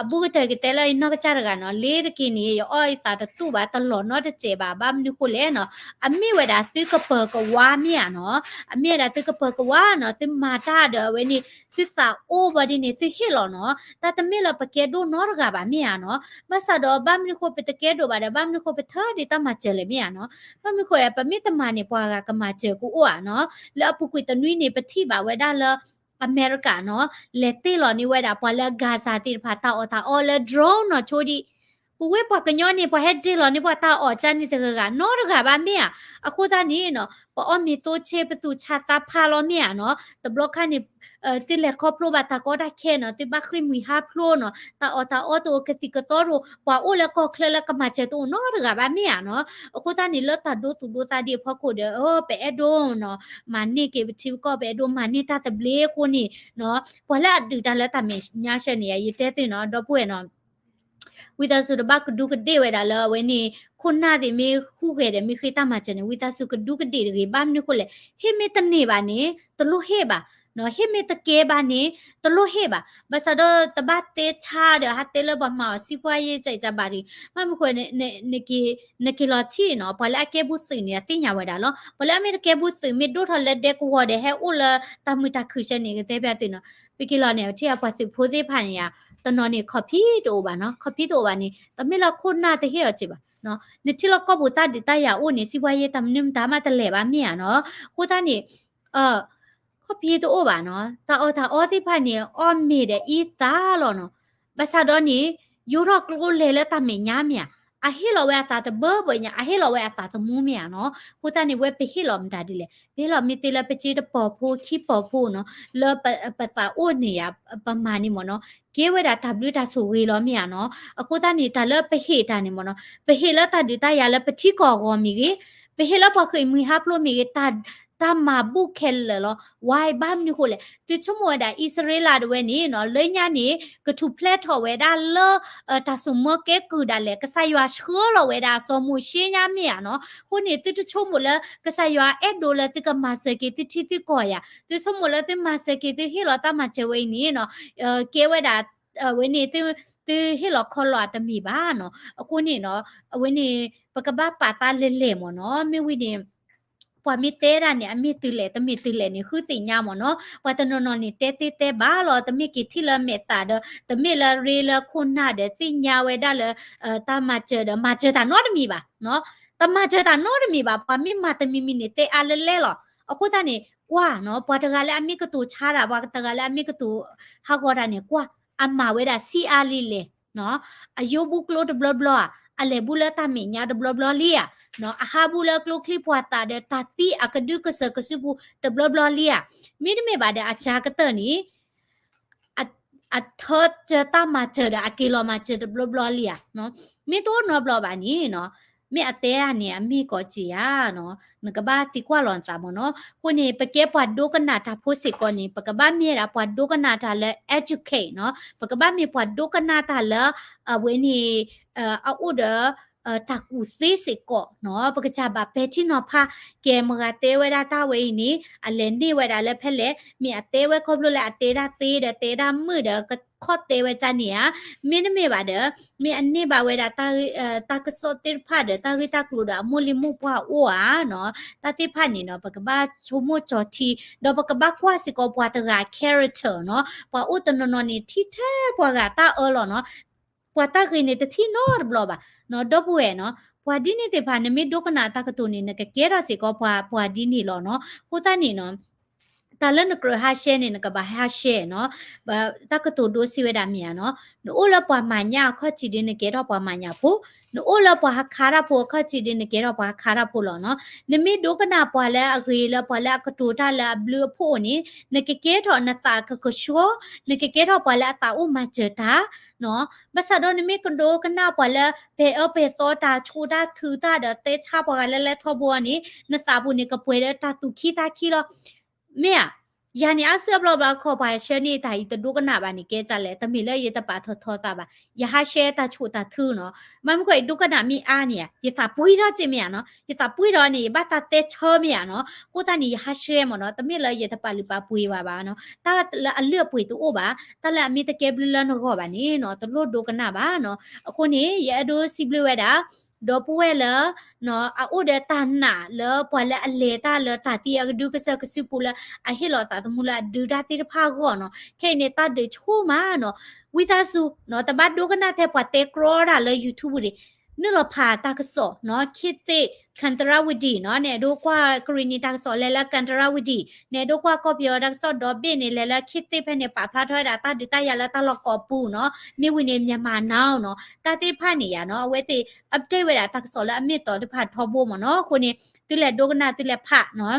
အဘူးကတၢၢ်ကတဲလၢယနီၢ်ကစၢ်တဂၤနီၤ, လ့တက့ၤန့ၣ် ယအီၣ်ယသးတတူၢ်ဘၣ် တလီၤနီတစဲးဘၣ်, ဘၣ်မနုၤဃိလဲၣ်နီၤ, အမ့ၢ်ဝဲဒၣ်သုကပၢၤကဝါမ့ၢ်ဧါနီၤ, အမ့ၢ်ဝဲဒၣ်သုကပၢၤကဝါနီၤ, သုမၤတၢ်ဒီးအဝဲန့ၣ် သုသးအိၣ်ဘၣ်ဒ်န့ၣ် သုဟ့ၣ်လီၤနီၤ, တၢ်တမ့ၢ်လၢပကဲဒိၣ်နီတဂၤဘၣ်မ့ၢ်ဧါနီၤ, ဘၣ်ဆၣ်ဒီးဘၣ်မနုၤဃိပတကဲဒိၣ်ဘၣ်ဒီး ဘၣ်မနုၤဃိပထၢဒံးတၢ်မၤစၢၤလဲၣ်မ့ၢ်ဧါနီၤ, ဘၣ်မနုၤဃိ ပမ့ၢ်တမၤန့ၣ် ပှၤဂၤကမၤစၢၤကအိၣ်ဧါနီၤ, လၢအပူၤကွံာ်တနွံန့ၣ် ပထံၣ်ဘၣ်ဝဲဒၣ်လၢ အမဲရကၤနီၤ, လဲၤတ့ၢ်လီၤန့ၢ်ဝဲဒၣ် ပှၤလၢ Gaza သ့ၣ်တဖၣ် တၢ်အီၣ်တၢ်အီလၢ drone နီၤဆိဒံး, ပဝဲပှၤကညီန့ၣ် ပှၤဟဲတ့ၢ်လီၤန့ၢ်ပှၤတၢ်အီၣ်ကၢ်န့ၣ်တဂၤဂၤနီတဂၤဘၣ်မ့ၢ်ဧါ, အဃိသတးန့ၣ်နီၤ ပအီၣ်မ့ၤသိဆ့ ပသူၣ်ဆါသးဖးလီၤမ့ၢ်ဧါနီၤ, တဘျီခါန့ၣ် သုလဲၤခီဖျိဘၣ်တၢ်ကီတၢ်ခဲနီၤ, သုဘၣ်ဃ့ၢ်မှံဟးဖျိးနီၤ, တၢ်အီၣ်တၢ်အီတအိၣ်ကသံၣ်ကသီတအိၣ်, ပှၤအိၣ်လၢကီၢ်ချၢလၢကမၤစၢၤတအိၣ်နီတဂၤဘၣ်မ့ၢ်ဧါနီၤ, အဃိသတးန့ၣ် လၢတၢ်ဒိသူၣ်ဒိသးဒံးအဖီခိၣ်ဒီး ပအဲၣ်ဒိးနီၤ မၤန့ၢ်က့ၤပထံပကီၢ် ပအဲၣ်ဒိးမၤန့ၢ်တၢ်သဘျ့အဃိန့ၣ်နီၤ, ပှၤလၢအဒုးတၢ်လၢတၢ်မဲာ်ညါဆှၢန့ၣ် ယတဲသုနီၤ ဒီပုၢ်ဝဲၢ်နီၤ ဝံသးစူၤတဘၣ်ကဒူကဒ့ၣ်ဝဲဒၣ်လၢအဝဲန့ၣ် ခိၣ်နၢ်သ့ၣ်မ့ၢ်ဃုဂဲၤဒီးမ့ၢ်ဃ့တၢ်မၤစၢၤန့ၣ် ဝံသးစူၤကဒူကဒ့ၣ်တဂ့ၤ, ဘၣ်မနုၤဃိလဲၣ်, ဟ့ၣ်မ့ၢ်တန့ၢ်ဘၣ်န့ၣ် တလိၣ်ဟ့ၣ်ဘၣ်, ဟ့ၣ်မ့ၢ်တကဲဘၣ်န့ၣ် တလိၣ်ဟ့ၣ်ဘၣ်, ဘၣ်ဆၣ်ဒီးတဘၣ်တဲဆါဒီး ဟးတဲလၢပှၤမၤအီၤစံးပှၤယဲၢ်ကၠးကၠးဘၣ်တဂ့ၤ, ဘၣ်မနုၤဃိ နက့ၤလီၤထံၣ်နီၤ ပှၤလၢအကဲဘူးသုးန့ၣ် အသ့ၣ်ညါဝဲဒၣ်လီၤ, ပှၤလၢအမ့ၢ်တကဲဘူးသုး မ့ၢ်ဒိၣ်ထီၣ်လၢဒဲကဝီၤဒီး ဟဲအိၣ်လၢတၢ်မုာ်တၢ်ခုၣ်ဆဲန့ၣ် ကတဲဘၣ်သုနီၤ, ပက့ၤလီၤန့ၣ် ပထံၣ်အပှၤသုးဖိသ့ၣ်တဖၣ်န့ၣ်ဧါ, တနီၤန့ၣ် ခီၣ်ဖံးတအိၣ်ဘၣ်နီၤ, ခီၣ်ဖံးတအိၣ်ဘၣ်န့ၣ် တမ့ၢ်လၢခိၣ်နၢ်တဟ့ၣ်အီၤစ့ၢ်ဘၣ်, နထံၣ်လၢကီၢ်ပူၤတၢ်ဒုးတၢ်ယၤအိၣ်န့ၣ် စံးပှၤယဲၢ်တၢ်မနုၤမတၤမးတလဲၤဘၣ်မ့ၢ်ဧါနီၤ, အဃိသတးန့ၣ် ခီၣ်ဖံးတအိၣ်ဘၣ်နီၤ, တၢ်အီၣ်တၢ်အီသ့ၣ်တဖၣ်န့ၣ် အီၣ်မ့ၤဒီးအံသၣ်လီၤနီၤ, ဘၣ်ဆၣ်ဒီးန့ၣ် ယိးထီၣ်ကျိလဲၤလၢတၢ်မဲာ်ညါမ့ၢ်ဧါ, အဟ့ၣ်လီၤဝဲအသးတဘၢဘၢညါ, အဟ့ၣ်လီၤဝဲအသးသမူမ့ၢ်ဧါနီၤ, အဃိသတးန့ၣ် ဝဲပဟ့ၣ်လီၤမတၤဒ်လဲၣ်, ပဟ့ၣ်လီၤမ့ၢ်သ့လၢပစ့တပီၤဖိခံပီၤဖိနီၤ, လၢပသးအိၣ်န့ၣ်ဧါ, ပမၤန့ၣ်မ့ၢ်နီၤ, ကဲဝဲဒၣ်တၢ်ဘျုးတၢ်ဆိၣ်ဂ့ၤလီၤမ့ၢ်ဧါနီၤ, အဃိသတးန့ၣ် တၢ်လၢပဟ့ၣ်တၢ်န့ၣ်မ့ၢ်နီၤ, ပဟ့ၣ်လၢတၢ်ဒုးတၢ်ယၤလၢပထံကီၢ်အဂီၢ်မ့ၢ်ဂ့ၤ, ပဟ့ၣ်လၢပှၤဃ့ၢ်မှံဟးဖျိးမ့ၢ်ဂ့ၤ, တၢ်မၤဘူၣ်ခဲလၢာ်လီၤ, why ဘၣ်မနုၤဃိလဲၣ်, သုဆိကမိၣ်ဝဲဒၣ် အံၣ်စရ့လးတဝဲန့ၣ်နီၤ, လၢညါန့ၣ် ကထူၣ်ဖျဲးထီၣ်ဝဲဒၣ်လၢ တၢ်စိာ်မၢကဲကုၢ်ဒၣ်လဲာ်, ကစၢ်ယွၤဆှၢလီၤဝဲဒၣ်စီၤမိၤၡ့ညါမ့ၢ်ဧါနီၤ, အဃိန့ၣ် သုတဆိကမိၣ်လၢ ကစၢ်ယွၤအဲၣ်ဒိးလၢသုကမၤစၢၤက့ၤသုထံသုကီၢ်ယၤ, သုဆိကမိၣ်လၢသုမၤစၢၤက့ၤသုဟ့ၣ်လီၤတၢ်မၤစၢၤဝဲအံၤန့ၣ်နီၤ, ကဲဝဲဒၣ် အဝဲန့ၣ် သုဟ့ၣ်လီၤခီလီၤအတမ့ၢ်ဘၣ်နီၤ, အဃိန့ၣ်နီၤ, အဝဲန့ၣ် ပကဘၣ်ပာ်သးလဲၤလဲၤမ့ၢ်နီၤ, မ့ၢ်ဝံၤန့ၣ် ပှၤမ့ၢ်တဲဒၣ်န့ၣ် အမ့ၢ်တုၤလဲၣ် တမ့ၢ်တုၤလဲၣ်န့ၣ် ဃုသ့ၣ်ညါမ့ၢ်နီၤ, ပှၤတနီၤနီၤန့ၣ် တဲသ့တဲဘၣ်လီၤ, တမ့ၢ်က့ၤထံၣ်လၢမဲာ်သးဒီး တမ့ၢ်လၢရ့လၢခိၣ်နၢ်ဒီး သ့ၣ်ညါဝဲဒၣ်လၢ တၢ်မၤစၢၤဒီး မၤစၢၤတၢ်နီတမံၤဘၣ်, တမၤစၢၤတၢ်နီတမံၤဘၣ်, ပှၤမ့ၢ်မၤတမံၤမံၤန့ၣ် တဲအါလဲလဲလီၤ, အဃိသတးန့ၣ် ကွၢ်နီၤ, ပှၤတဂၤလၢအမ့ၢ်ကတိၤဆါတၢ် ပှၤတဂၤလၢအမ့ၢ်ကတိၤဟးဂီၤတၢ်န့ၣ် ကွၢ် အမၤဝဲဒၣ်ဆံးအါလံလဲၣ် အယိဘူးကျိတဘျီဘျီဧါ, အလဲၤဘူးလၢတၢ်မဲာ်ညါတဘျီဘျီလံဧါ, အဟးဘူးလၢကျိချံပှၤသၣ်ဒီးတၢ်သံအကဒုကစၢၢ်ကစုပူၤတဘျီဘျီလံဧါ, မ့တမ့ၢ်ဘၣ်ဒီးအစှၤကတၢၢ်န့ၣ် အထၢတၢ်မၤစၢၤဒီးအက့ၤလီၤမၤစၢၤတဘျီဘျီလံဧါ, မ့ၢ်တအိၣ်နီတဘျီဘၣ်န့ၣ်နီၤ, မ့ၢ်အတဲဒၣ်န့ၣ် အမ့ၢ်ကီးစ့ၢ်ဧါနီၤ, နကဘၣ်သံကွၢ်လီၤနသးမ့ၢ်နီၤ, အဃိန့ၣ် ပကဲပှၤဒိကနၣ်တၢ်ဖိစ့ၢ်ကီးန့ၣ် ပကဘၣ်မ့ၢ်ဝဲဒၣ်ပှၤဒိကနၣ်တၢ်လၢ educate နီၤ, ပကဘၣ်မ့ၢ်ပှၤဒိကနၣ်တၢ်လၢ အဝဲန့ၣ် အအိၣ်ဒီး တၢ်ကူၣ်သ့စ့ၢ်ကီးနီၤ, ပကစၢ်ဘၣ်ပဲာ်ထံနီၤဖး, ကဲမတၤတဲဝဲဒၣ်တၢ်ဝဲအံၤန့ၣ် အလဲၤန့ၢ်ဝဲဒၣ်လၢဖဲလဲၣ်, မ့ၢ်အတဲဝဲခီဖျိလၢအတဲဒၣ်သ့ဒီးတဲဒၣ်မုာ်ဒီး ကခီၣ်တဲဝဲဒ်န့ၣ်ဧါ, မ့တမ့ၢ်ဘၣ်ဒီး မ့ၢ်အန့ၢ်ဘၣ်ဝဲဒၣ် တၢ်ကစီၣ်သ့ၣ်တဖၣ်ဒီး တၢ်ဂ့ၢ်တၢ်ကျိၤဒီး အမိၢ်လံၤမိၢ်ပှၢ်အိၣ်ဧါနီၤ, တၢ်သ့ၣ်တဖၣ်န့ၣ်နီၤ ပကဘၣ်ဆိကမိၣ်ကၠီၤထံ, ဒီးပကဘၣ်ကွၢ်စ့ၢ်ကီးပှၤတဂၤ character နီၤ, ပှၤအိၣ်တနီၤနီၤန့ၣ် ထံၣ်ထဲပှၤဂၤတၢ်အၢလီၤနီၤ, ပှၤတၢ်ဂ့ၤန့ၣ် တထံၣ်နီတဘျီဘၣ်, ဒီပုၢ်ဝဲၢ်နီၤ, ပှၤဒ်န့ၣ်သ့ၣ်တဖၣ် နမ့ၢ်ဒိကနၣ်တၢ်ကတိၤန့ၣ် နကကဲထီၣ်စ့ၢ်ကီးပှၤဒ်န့ၣ်လီၤနီၤ, အဃိသတးန့ၣ်နီၤ တၢ်လၢနကြၢးဟးရှဲန့ၣ် နကဘၣ်ဟးရှဲနီၤ, တၢ်ကတိၤဒိစံးဝဲဒၣ်မ့ၢ်ဧါနီၤ, နအိၣ်လၢပှၤမၤညၣ်အခီၣ်ထံးဒီး နကဲထီၣ်ပှၤမၤညၣ်ဖိ, နအိၣ်လၢပှၤဟးခါတၢ်ဖိအခီၣ်ထံးဒီး နကဲထီၣ်ပှၤဟးခါတၢ်ဖိလီၤနီၤ, နမ့ၢ်ဒိကနၣ်ပှၤလၢအဂ့ၤလၢပှၤလၢအကတိၤတၢ်လၢအဘျုးအဖှိၣ်န့ၣ် နကကဲထီၣ်နသးကကဆှီ, နကကဲထီၣ်ပှၤလၢအသးအိၣ်မၤစၢၤတၢ် ဘၣ်ဆၣ်ဒီးနမ့ၢ်ကဒိကနၣ်ပှၤလၢ ပဲာ်အၢပဲာ်သီတၢ် ဆိးတၢ်ထုးတၢ်ဒီး တဲဆါပှၤဂၤလၢလဲၤထီဘိအီၤန့ၣ် နသးပူၤန့ၣ် ကပှဲၤဒီးတၢ်သူၣ်ခံသးခံလီၤ. မ့ၢ်ဧါ. ယၤန့ၣ်အါစုအါဘျီဘျီခီ ပှၤဆှၢန့ၢ်တၢ်အံၤတဒိကနၣ်ဘၣ်န့ၣ် ကဲကလဲၣ်, တမ့ၢ်လၢယတပာ်ထီၣ်ထီသးဘၣ်, ယဟးဆှဲတၢ်ဆိၣ်တၢ်ထုနီၤ. မ့မ့ၢ်ကွၢ်အံၤဒိကနၣ်မ့ၢ်အါန့ၣ်ဧါ, ယသးပှ့ၤထီၣ်က့မ့ၢ်ဧါနီၤ, ယသးပှ့ၤထီၣ်န့ၣ် ယဘၣ်သးတဲဆၢမ့ၢ်ဧါနီၤ. အဃိသတးန့ၣ် ယဟးဆှဲမ့ၢ်နီၤ, တမ့ၢ်လၢယတပာ်လုၢ်ပာ်ပှ့ၤဘၣ်ဘၣ်နီၤ. တၢ်လၢအလုၢ်အပှ့ၤတအိၣ်ဘၣ်, တၢ်လၢအမ့ၢ်တကဲဘျုးလၢနဂီၢ်ဘၣ်န့ၣ်နီၤ, တလိၣ်ဒိကနၣ်ဘၣ်နီၤ. အဃိန့ၣ် ယအဲၣ်ဒိးစံးဘျုးဝဲဒၣ် ဒီပုၢ်ဝဲၢ်လၢ အအိၣ်ဒီးတၢ်နာ်လၢပှၤလၢအလဲၤတၢ်လၢတၢ်သံအကဒုကစၢၢ်ကစုပူၤလၢ အဟ့ၣ်လီၤသးသမူလၢအဒုးတၢ်သ့ၣ်တဖၣ်အဂီၢ်နီၤ. ခဲအံၤန့ၣ် တၢ်ဒုးဆိမးနီၤ. ဝံသးစူၤနီၤ, တဘၣ်ဒိကနၣ်ထဲပှၤတဲကြီတၢ်လၢ YouTube ဒံး, နုာ်လီၤဖးတၢ်ကစီၣ်နီၤ, ခေတ်သစ် ကန္တရဝတီ နီၤ, နအဲၣ်ဒိးကွၢ်ကရ့ၣ်နံၤတၢ်ကစီၣ်လဲၤလၢ ကန္တရဝတီ, နအဲၣ်ဒိးကွၢ်ကီၢ်ပယီၤတၢ်ကစီၣ်ဒီဘ့ၣ်န့ၣ် လဲၤလၢ ခေတ်သစ် ဖဲန့ၣ် ပာ်ဖျါထီၣ်ဝဲဒၣ်တၢ်ဒုးတၢ်ယၤလၢတၢ်လီၢ်ကိးပူၤနီၤ, မ့ၢ်ဝံၤန့ၣ် Myanmar Now နီၤ, တၢ်သ့ၣ်တဖၣ်န့ၣ်ယၤနီၤ, အဝဲသ့ၣ် update ဝဲဒၣ်တၢ်ကစီၣ်လၢအမ့ၢ်အတီတဖၣ်ထီဘိမ့ၢ်နီၤ. အဃိန့ၣ် သုလဲၤဒိကနၣ်သုလဲၤဖးနီၤ.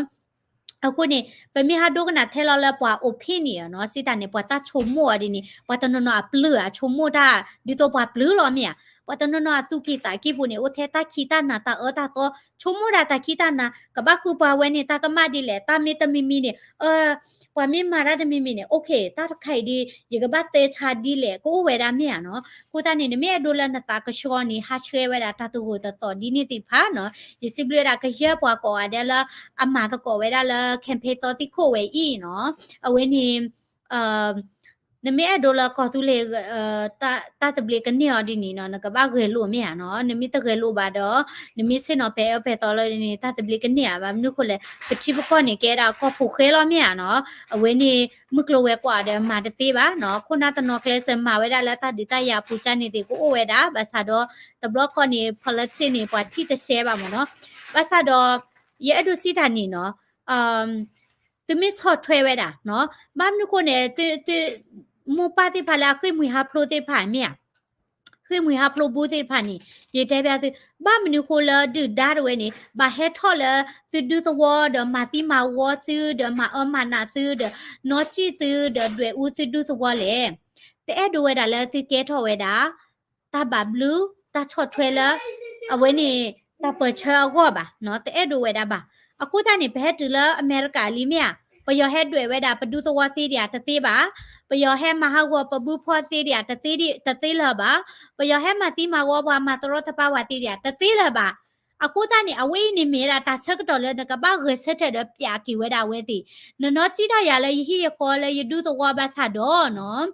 အဃိန့ၣ် ပမ့ၢ်ဟးဒိကနၣ်ထဲလီၤလၢပှၤ opinion နီၤ, စံးတၢ်န့ၣ် ပှၤတၢ်ဆိကမိၣ်အီၤဒ်န့ၣ် ပှၤတနီၤနီၤအပျုၢ်အဆိကမိၣ်တၢ် ဒ်သိးပှၤပျုၢ်လီၤမ့ၢ်ဧါ. ပှၤတနီၤနီၤအသူၣ်ကံၢ်သးကံၢ်ပူၤန့ၣ် အိၣ်ထဲတၢ်ခံးတၢ်နၤတၢ်အၢတၢ်သီ, ဆိကမိၣ်ဒၣ်တၢ်ခံးတၢ်နၤ ကဘၣ်ဃုပှၤဝဲန့ၣ် တၢ်ကမၣ်ဒ်လဲၣ်, တၢ်မ့ၢ်တမံၤမံၤန့ၣ် ပှၤမ့ၢ်မၤတၢ်တမံၤမံၤန့ၣ် okay တၢ်တခါအံၤဒ် ယကဘၣ်တဲဆါဒ်လဲၣ် ကအိၣ်ဝဲဒၣ်မ့ၢ်ဧါနီၤ. အဃိသတးန့ၣ် နမ့ၢ်အဲၣ်ဒိးလၢနသးကဆှီန့ၣ် ဟးဆှဲဝဲဒၣ်တၢ်တဂိာ်တသီၣ်ဒ်န့ၣ်သ့ၣ်တဖၣ်နီၤ. ယစံးဘျုးဝဲဒၣ်ကယဲၢ်ပှၤကိးဂၤဒဲးလၢ အမၤသကိးဝဲဒၣ်လၢ campaign သီသံခိၣ်ဝဲအံၤနီၤ. အဝဲန့ၣ် နမ့ၢ်အဲၣ်ဒိးလၢကီၢ်သူလ့ၤ တၢ်သဘျ့ကန့ၢ်အီၤဒ်န့ၣ်နီၤ နကဘၣ်ဂဲၤလိာ်မ့ၢ်ဧါနီၤ. နမ့ၢ်တဂဲၤလိာ်ဘၣ်ဒီး နမ့ၢ်ဆ့ၣ်နီၤပဲာ်အၢပဲာ်သီလၢန့ၣ် တၢ်သဘျ့ကန့ၢ်ဧါဘၣ်. မနုၤဃိလဲၣ် ပထံပကီၢ်န့ၣ် ကဲဒၣ်ကီၢ်ဖိဃဲလီၤမ့ၢ်ဧါနီၤ. အဝဲန့ၣ် မုၢ်ကျိၤဝဲၤကွာ်ဒီးမၤတသ့ဘၣ်နီၤ. ခိၣ်နၢ်တနီၤကျဲးစၢး မၤဝဲဒၣ်လၢတၢ်ဒုးတၢ်ယၤအပူၤကၢ်န့ၣ်သ့ၣ် ကအိၣ်ဝဲဒၣ်. ဘၣ်ဆၣ်ဒီး တဘျီခီန့ၣ် politics န့ၣ် ပှၤထံၣ်တဆဲးဘၣ်မ့ၢ်နီၤ. ဘၣ်ဆၣ်ဒီး ယအဲၣ်ဒိးစံးတၢ်န့ၣ်နီၤ သုမ့ၢ်ဆီၣ်ထွဲဝဲဒၣ်နီၤ, ဘၣ်မနုၤဃိန့ၣ် သု မိၢ်ပၢ်သ့ၣ်တဖၣ်လၢအဃ့ၢ်မှံဟးဖျိးသ့ၣ်တဖၣ်မ့ၢ်ဧါ, ဃ့ၢ်မှံဟးဖျိးဘူးသ့ၣ်တဖၣ်န့ၣ် ယတဲဘၣ်သု, ဘၣ်မနုၤဃိလၢဒုၣ်ဒါတဝဲန့ၣ် ဘၣ်ဟဲထီၣ်လၢသုဒူသဝီဒီးမၤသံမၤဝီသုဒီးမၤအၢမၤနးသုဒီး နီၢ်ကံၣ်သုဒီးဒွဲၣ်အူသုဒူသဝီလဲၣ်. တအဲၣ်ဒိးဝဲဒၣ်လၢသုကဲထီၣ်ဝဲဒၣ် တၢ်ဘၣ်ဘျုး တၢ်ဆီၣ်ထွဲလၢ အဝဲန့ၣ် တၢ်ပၢၢ်ဆၢအဂီၢ်ဘၣ်နီၤ, တအဲၣ်ဒိးဝဲဒၣ်ဘၣ်. အဃိသတးန့ၣ် ပဟဲတုၤလၢအမဲရကၤလံမ့ၢ်ဧါ, ပယီၤဟဲဒွဲၣ်ဝဲဒၣ်ပဒူသဝီသ့ဒံးဧါ တသ့ဘၣ်, ပယီၤဟဲမၤဟးဂီၤပဘုဖီသ့ဒံးဧါ တသ့လၢၤဘၣ်, ပယီၤဟဲမၤသံမၤဝီပှၤမၤတရီတပါပှၤသ့ဒံးဧါ တသ့လၢၤဘၣ်. အဃိသတးန့ၣ် အဝဲအံၤန့ၣ်မ့ၢ်ဝဲဒၣ်တၢ်ဆၢကတီၢ်လၢနကဘၣ်ဂဲၤဆၢထၢၣ်ဒီးပျးက့ၤဝဲဒၣ်အဝဲသ့ၣ်, နနီၢ်ကံၣ်ထီၣ်ယၤလၢယဟံၣ်ယဃီလၢယဒူသဝီဘၣ်ဆၣ်ဒီးနီၤ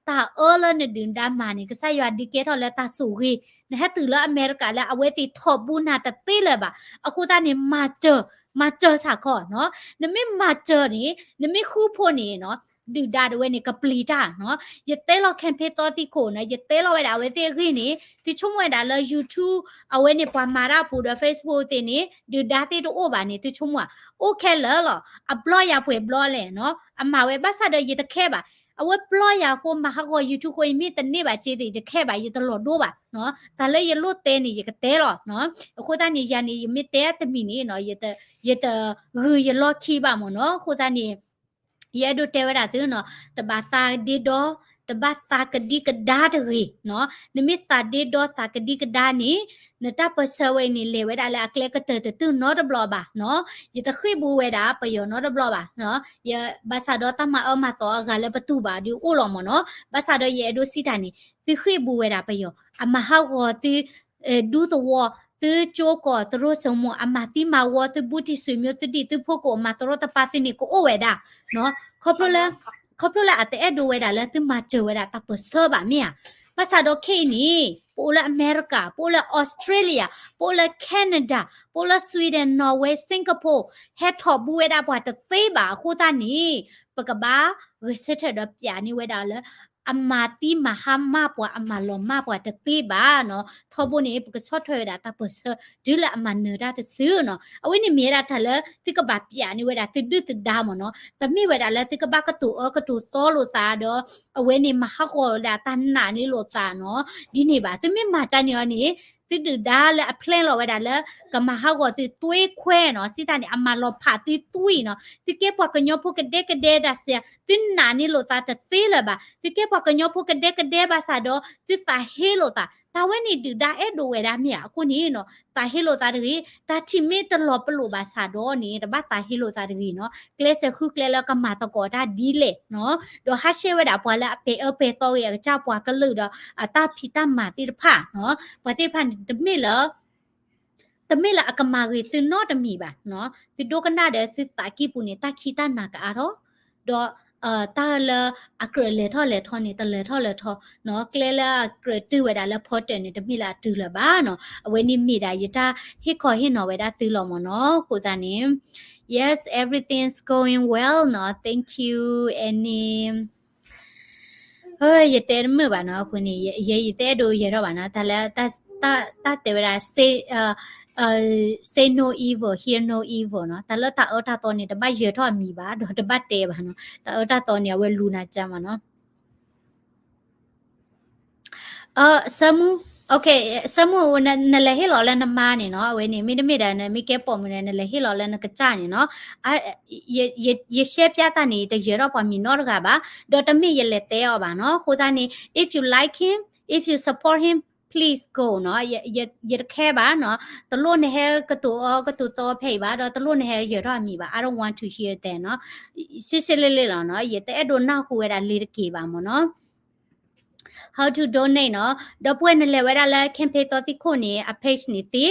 တၢ်အၢလၢနဒုၣ်နဒါမၤန့ၣ် ကစၢ်ယွၤဒုးကဲထီၣ်လၢတၢ်ဆိၣ်ဂ့ၤ, နဟဲတုၤလၢအမဲရကၤလၢအဝဲသ့ၣ်ထီၣ်ဘူးနၤတသ့လၢၤဘၣ်. အဃိသတးန့ၣ် မၤစၢၤ, မၤစၢၤဆၣ်ခီနီၤ, နမ့ၢ်မၤစၢၤန့ၣ် နမ့ၢ်ဃူဖိးန့ၣ်နီၤ ဒုၣ်ဒါတဝဲန့ၣ် ကပျံၤတၢ်နီၤ. ယတဲလီၤ campaign သီသံခိၣ်နီၤ, ယတဲလီၤဝဲဒၣ်အဝဲသ့ၣ်အဂ့ၢ်န့ၣ် သုဆိကမိၣ်ဝဲဒၣ်လၢ YouTube အဝဲန့ၣ်ပှၤမၤတၢ်အပူၤဒီး Facebook သ့ၣ်န့ၣ် ဒုၣ်ဒါသ့ၣ်တအိၣ်ဘၣ်န့ၣ် သုဆိကမိၣ်ဧါ, အိၣ်ခဲလၢာ်လီၤ. အဘျီယၤပှဲၤဘျီလဲၣ်နီၤ, အမၤဝဲဘၣ်ဆၣ်ဒီးယတခဲဘၣ်. အဝဲဘျီယၤအဃိ မၤဟးဂီၤ YouTube ဃိ ယမ့ၢ်တန့ၢ်ဘၣ်စ့သ့ၣ် ယတခဲဘၣ် ယတလီၤဒိဘၣ်နီၤ. တၢ်လၢယလိၣ်တဲန့ၣ် ယကတဲလီၤနီၤ. အဃိသတးန့ၣ် ယၤန့ၣ် ယမ့ၢ်တဲတမံၤန့ၣ်နီၤ ယတဂုာ်ယလီၢ်ခံဘၣ်မ့ၢ်နီၤ. အဃိသတးန့ၣ် ယအဲၣ်ဒိးတဲဝဲဒၣ်သုနီၤ, တဘၣ်သးဒ့ဒီ, တဘၣ်သးကဒံကဒါတဂ့ၤနီၤ. နမ့ၢ်သးဒ့ဒီသးကဒံကဒါန့ၣ် နတၢ်ပၢၢ်ဆၢဝဲအံၤန့ၣ် လဲၤဝဲဒၣ်လၢအကျဲကတၢၢ်တတုၤနီတဘျီဘၣ်နီၤ. ယတဃ့ၢ်ဘူးဝဲဒၣ်ပယီၤနီတဘျီဘၣ်နီၤ. ယဘၣ်ဆၣ်ဒီးတၢ်မၤအၢမၤသီအဂၤလၢပတူၢ်ဘၣ်ဒုးအိၣ်လီၤမ့ၢ်နီၤ. ဘၣ်ဆၣ်ဒီးယအဲၣ်ဒိးစံးတၢ်န့ၣ် သုဃ့ၢ်ဘူးဝဲဒၣ်ပယီၤ အမၤဟးဂီၤသု ဒူသဝီ, သုကၠိကီၢ်သရိာ်စိမိၤ အမၤသံမၤဝီသု ဘူးတံၢ်ဆွေမျိုး သုဒံၣ်သုဖိကိး မၤတရီတပါသုန့ၣ် ကအိၣ်ဝဲဒၣ်. ခီဖျိလၢ ခီဖျိလၢအတအဲၣ်ဒိးဝဲဒၣ်လၢသုမၤစၢၤဝဲဒၣ်တၢ်ပၢၢ်ဆၢဘၣ်မ့ၢ်ဧါ. ဘၣ်ဆၣ်ဒီးခဲအံၤန့ၣ် ပအိၣ်လၢအမဲရကၤ, ပအိၣ်လၢအီစထြ့လယါ, ပအိၣ်လၢ Canada, ပအိၣ်လၢ Sweden, Norway, Singapore ဟဲထီၣ်ဘူးဝဲဒၣ်ပှၤတသ့ဘၣ်အဃိသတးန့ၣ် ပကဘၣ်ဂဲၤဆၢထၢၣ်ဒီးပျးန့ၢ်ဝဲဒၣ်လၢ အမၤသံမၤဟါမၢ်ပှၤ အမၤလီၤမၢ်ပှၤတသ့ဘၣ်နီၤ. ထီဘိန့ၣ် ပကဆီၣ်ထွဲဝဲဒၣ်တၢ်ပၢၢ်ဆၢ တုၤလၢအမၤနၢၤတၢ်တစုနီၤ. အဝဲန့ၣ်မ့ၢ်ဝဲဒၣ်တၢ်လၢသုကဘၣ်ပျးန့ၢ်ဝဲဒၣ်သုဒုၣ်သုဒါမ့ၢ်နီၤ. တမ့ၢ်ဝဲဒၣ်လၢသုကဘၣ်ကတိၤအၢကတိၤသီလိာ်သးဒီး အဝဲန့ၣ်မၤဟးဂီၤဝဲဒၣ်တၢ်နာ်န့ၢ်လိာ်သးနီၤ. ဒ်န့ၣ်ဘၣ် သုမ့ၢ်မၤကန့ၣ်အီၤန့ၣ် သုဒုၣ်ဒါလၢအ plan လီၤဝဲဒၣ်လၢ ကမၤဟးဂီၤသုသွံၣ်ခွဲးနီၤ. စံးတၢ်န့ၣ် အမၤလီၤဖးသုသွံၣ်နီၤ. သုကဲပှၤကညီဖိကဒဲကဒဲဒၣ်စ့ၢ် သုနာ်န့ၢ်လိာ်သးတသ့လၢၤဘၣ်. သုကဲပှၤကညီဖိကဒဲကဒဲဘၣ်ဆၣ်ဒီး သုသးဟ့လိာ်သး တၢ်ဝဲန့ၣ်ဒုၣ်ဒါအဲၣ်ဒိးဝဲဒၣ်မ့ၢ်ဧါ. အဃိန့ၣ်နီၤ သးဟ့လိာ်သးတဂ့ၤ, တၢ်ထံၣ်မ့ၢ်တလီၤပလိာ်ဘၣ်ဆၣ်ဒီးန့ၣ် တဘၣ်သးဟ့လိာ်သးတဂ့ၤနီၤ. ကျဲးစၢးဃုကျဲလၢကမၤသကိးတၢ်ဒ်လဲၣ်နီၤ, ဒီးဟးဆှဲးဝဲဒၣ်ပှၤလၢအပဲာ်အၢပဲာ်သီဂ့ၤ အကစၢ်ပှၤကလုာ်ဒီး အတၢ်ဖံးတၢ်မၤသ့ၣ်တဖၣ်နီၤ. ပှၤသ့ၣ်တဖၣ်န့ၣ် တမ့ၢ်လၢ တမ့ၢ်လၢအကမၤဂ့ၤသုနီတမံၤဘၣ်နီၤ. သုဒိကနၣ်ဒီးသုသးကံၢ်ပူၤန့ၣ် တၢ်ခံးတၢ်နၤကအါထီၣ်, ဒီး တၢ်လၢအကြၢးလဲၤထီၣ်လဲၤထီန့ၣ် တလဲၤထီၣ်လဲၤထီနီၤ. ကျဲလၢအကြၢးတုၤဝဲဒၣ်လၢဖီတၢၣ်န့ၣ် တမ့ၢ်လၢအတုၤလၢၤဘၣ်နီၤ. အဝဲန့ၣ်မ့ၢ်ဒၣ်ယတၢ်ဟ့ၣ်ခီဟ့ၣ်နီၤဝဲဒၣ်သုလီၤမ့ၢ်နီၤ. အဃိသတးန့ၣ် Yes, everything's going well နီၤ. Thank you, Annie. ယတဲတမုာ်ဘၣ်နီၤ. အဃိန့ၣ် ယဲယတအဲၣ်ဒိးယဲၤထီၣ်ဘၣ်နီၤ. တၢ်လၢ တၢ်တဲဝဲဒၣ် say, say no evil, hear no evil နီၤ. တၢ်လၢတၢ်အၢတၢ်သီန့ၣ် တဘၣ်ယဲၤထီၣ်အမံၤဘၣ် ဒီးတဘၣ်တဲဘၣ်နီၤ. တၢ်အၢတၢ်သီန့ၣ် အဝဲလူၤနၤကၢမးနီၤ. ဆၢမူ, ဆၢမူ နလဲၤဟ့ၣ်လီၤလၢနမါန့ၣ်နီၤ. အဝဲန့ၣ် မ့တမ့ၢ်ဒီး နမ့ၢ်ကဲပိာ်မုၣ်န့ၣ် နလဲၤဟ့ၣ်လီၤလၢနကစၢ်န့ၣ်နီၤ. ယရှဲပျါတၢ်န့ၣ် တယဲၤထီၣ်ပှၤမံၤနီတဂၤဘၣ်, ဒီးတမ့ၢ်ယလဲၤတဲအီၤဘၣ်နီၤ. အဃိသတးန့ၣ် if you like him, if you support him, please go နီၤ. ယတခဲဘၣ်နီၤ. တလိၣ်နဟဲကတိၤအၢကတိၤသီဖဲအံၤဘၣ်, ဒီးတလိၣ်နဟဲယဲၤထီၣ်အမံၤဘၣ်. I don't want to hear that နီၤ. ဆ့ဆ့လ့လ့လီၤနီၤ. ယတအဲၣ်ဒိးနၢ်ဟူဝဲဒၣ်လ့ၤတက့ၤဘၣ်မ့ၢ်နီၤ. How to donate နီၤ. ဒီပုၢ်ဝဲၢ်နလဲၤဝဲဒၣ်လၢ campaign သီသံခိၣ်န့ၣ် အ page န့ၣ်သ့,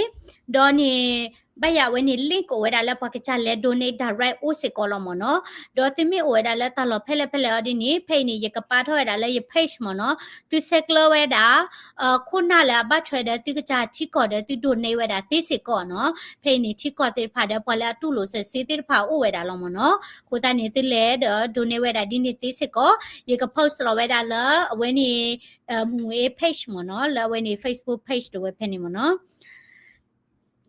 ဒီးန့ၣ် ဘၣ်ယၤဝဲန့ၣ် link အိၣ်ဝဲဒၣ်လၢပှၤကစၢ်လဲၤ donate direct အိၣ်စ့ၢ်ကီးလီၤမ့ၢ်နီၤ. ဒီးသုမ့ၢ်အိၣ်ဝဲဒၣ်လၢတၢ်လီၢ်ဖဲလဲၣ်ဖဲလဲၣ်အီၤဒ်န့ၣ် ဖဲအံၤန့ၣ် ယကပာ်ထီၣ်ဝဲဒၣ်လၢယ page မ့ၢ်နီၤ. သုဆဲးကျၢဝဲဒၣ် ခိၣ်နၢ်လၢအဘၣ်ထွဲဒီးသုကစၢ်ထံကီၢ်ဒီးသု donate ဝဲဒၣ်သ့စ့ၢ်ကီးနီၤ. ဖဲအံၤန့ၣ် ထံကီၢ်သ့ၣ်တဖၣ်ဒီးပှၤလၢအတူၢ်လိာ်စၢၤစ့သ့ၣ်တဖၣ်အိၣ်ဝဲဒၣ်လီၤမ့ၢ်နီၤ. အဃိသတးန့ၣ် သုလဲၤဒီး donate ဝဲဒၣ်ဒ်န့ၣ်သ့စ့ၢ်ကီး, ယက post လီၤဝဲဒၣ်လၢအဝဲန့ၣ် မူၤအ့ page မ့ၢ်နီၤ, လၢအဝဲန့ၣ် Facebook page တဝဲဖဲန့ၣ်မ့ၢ်နီၤ.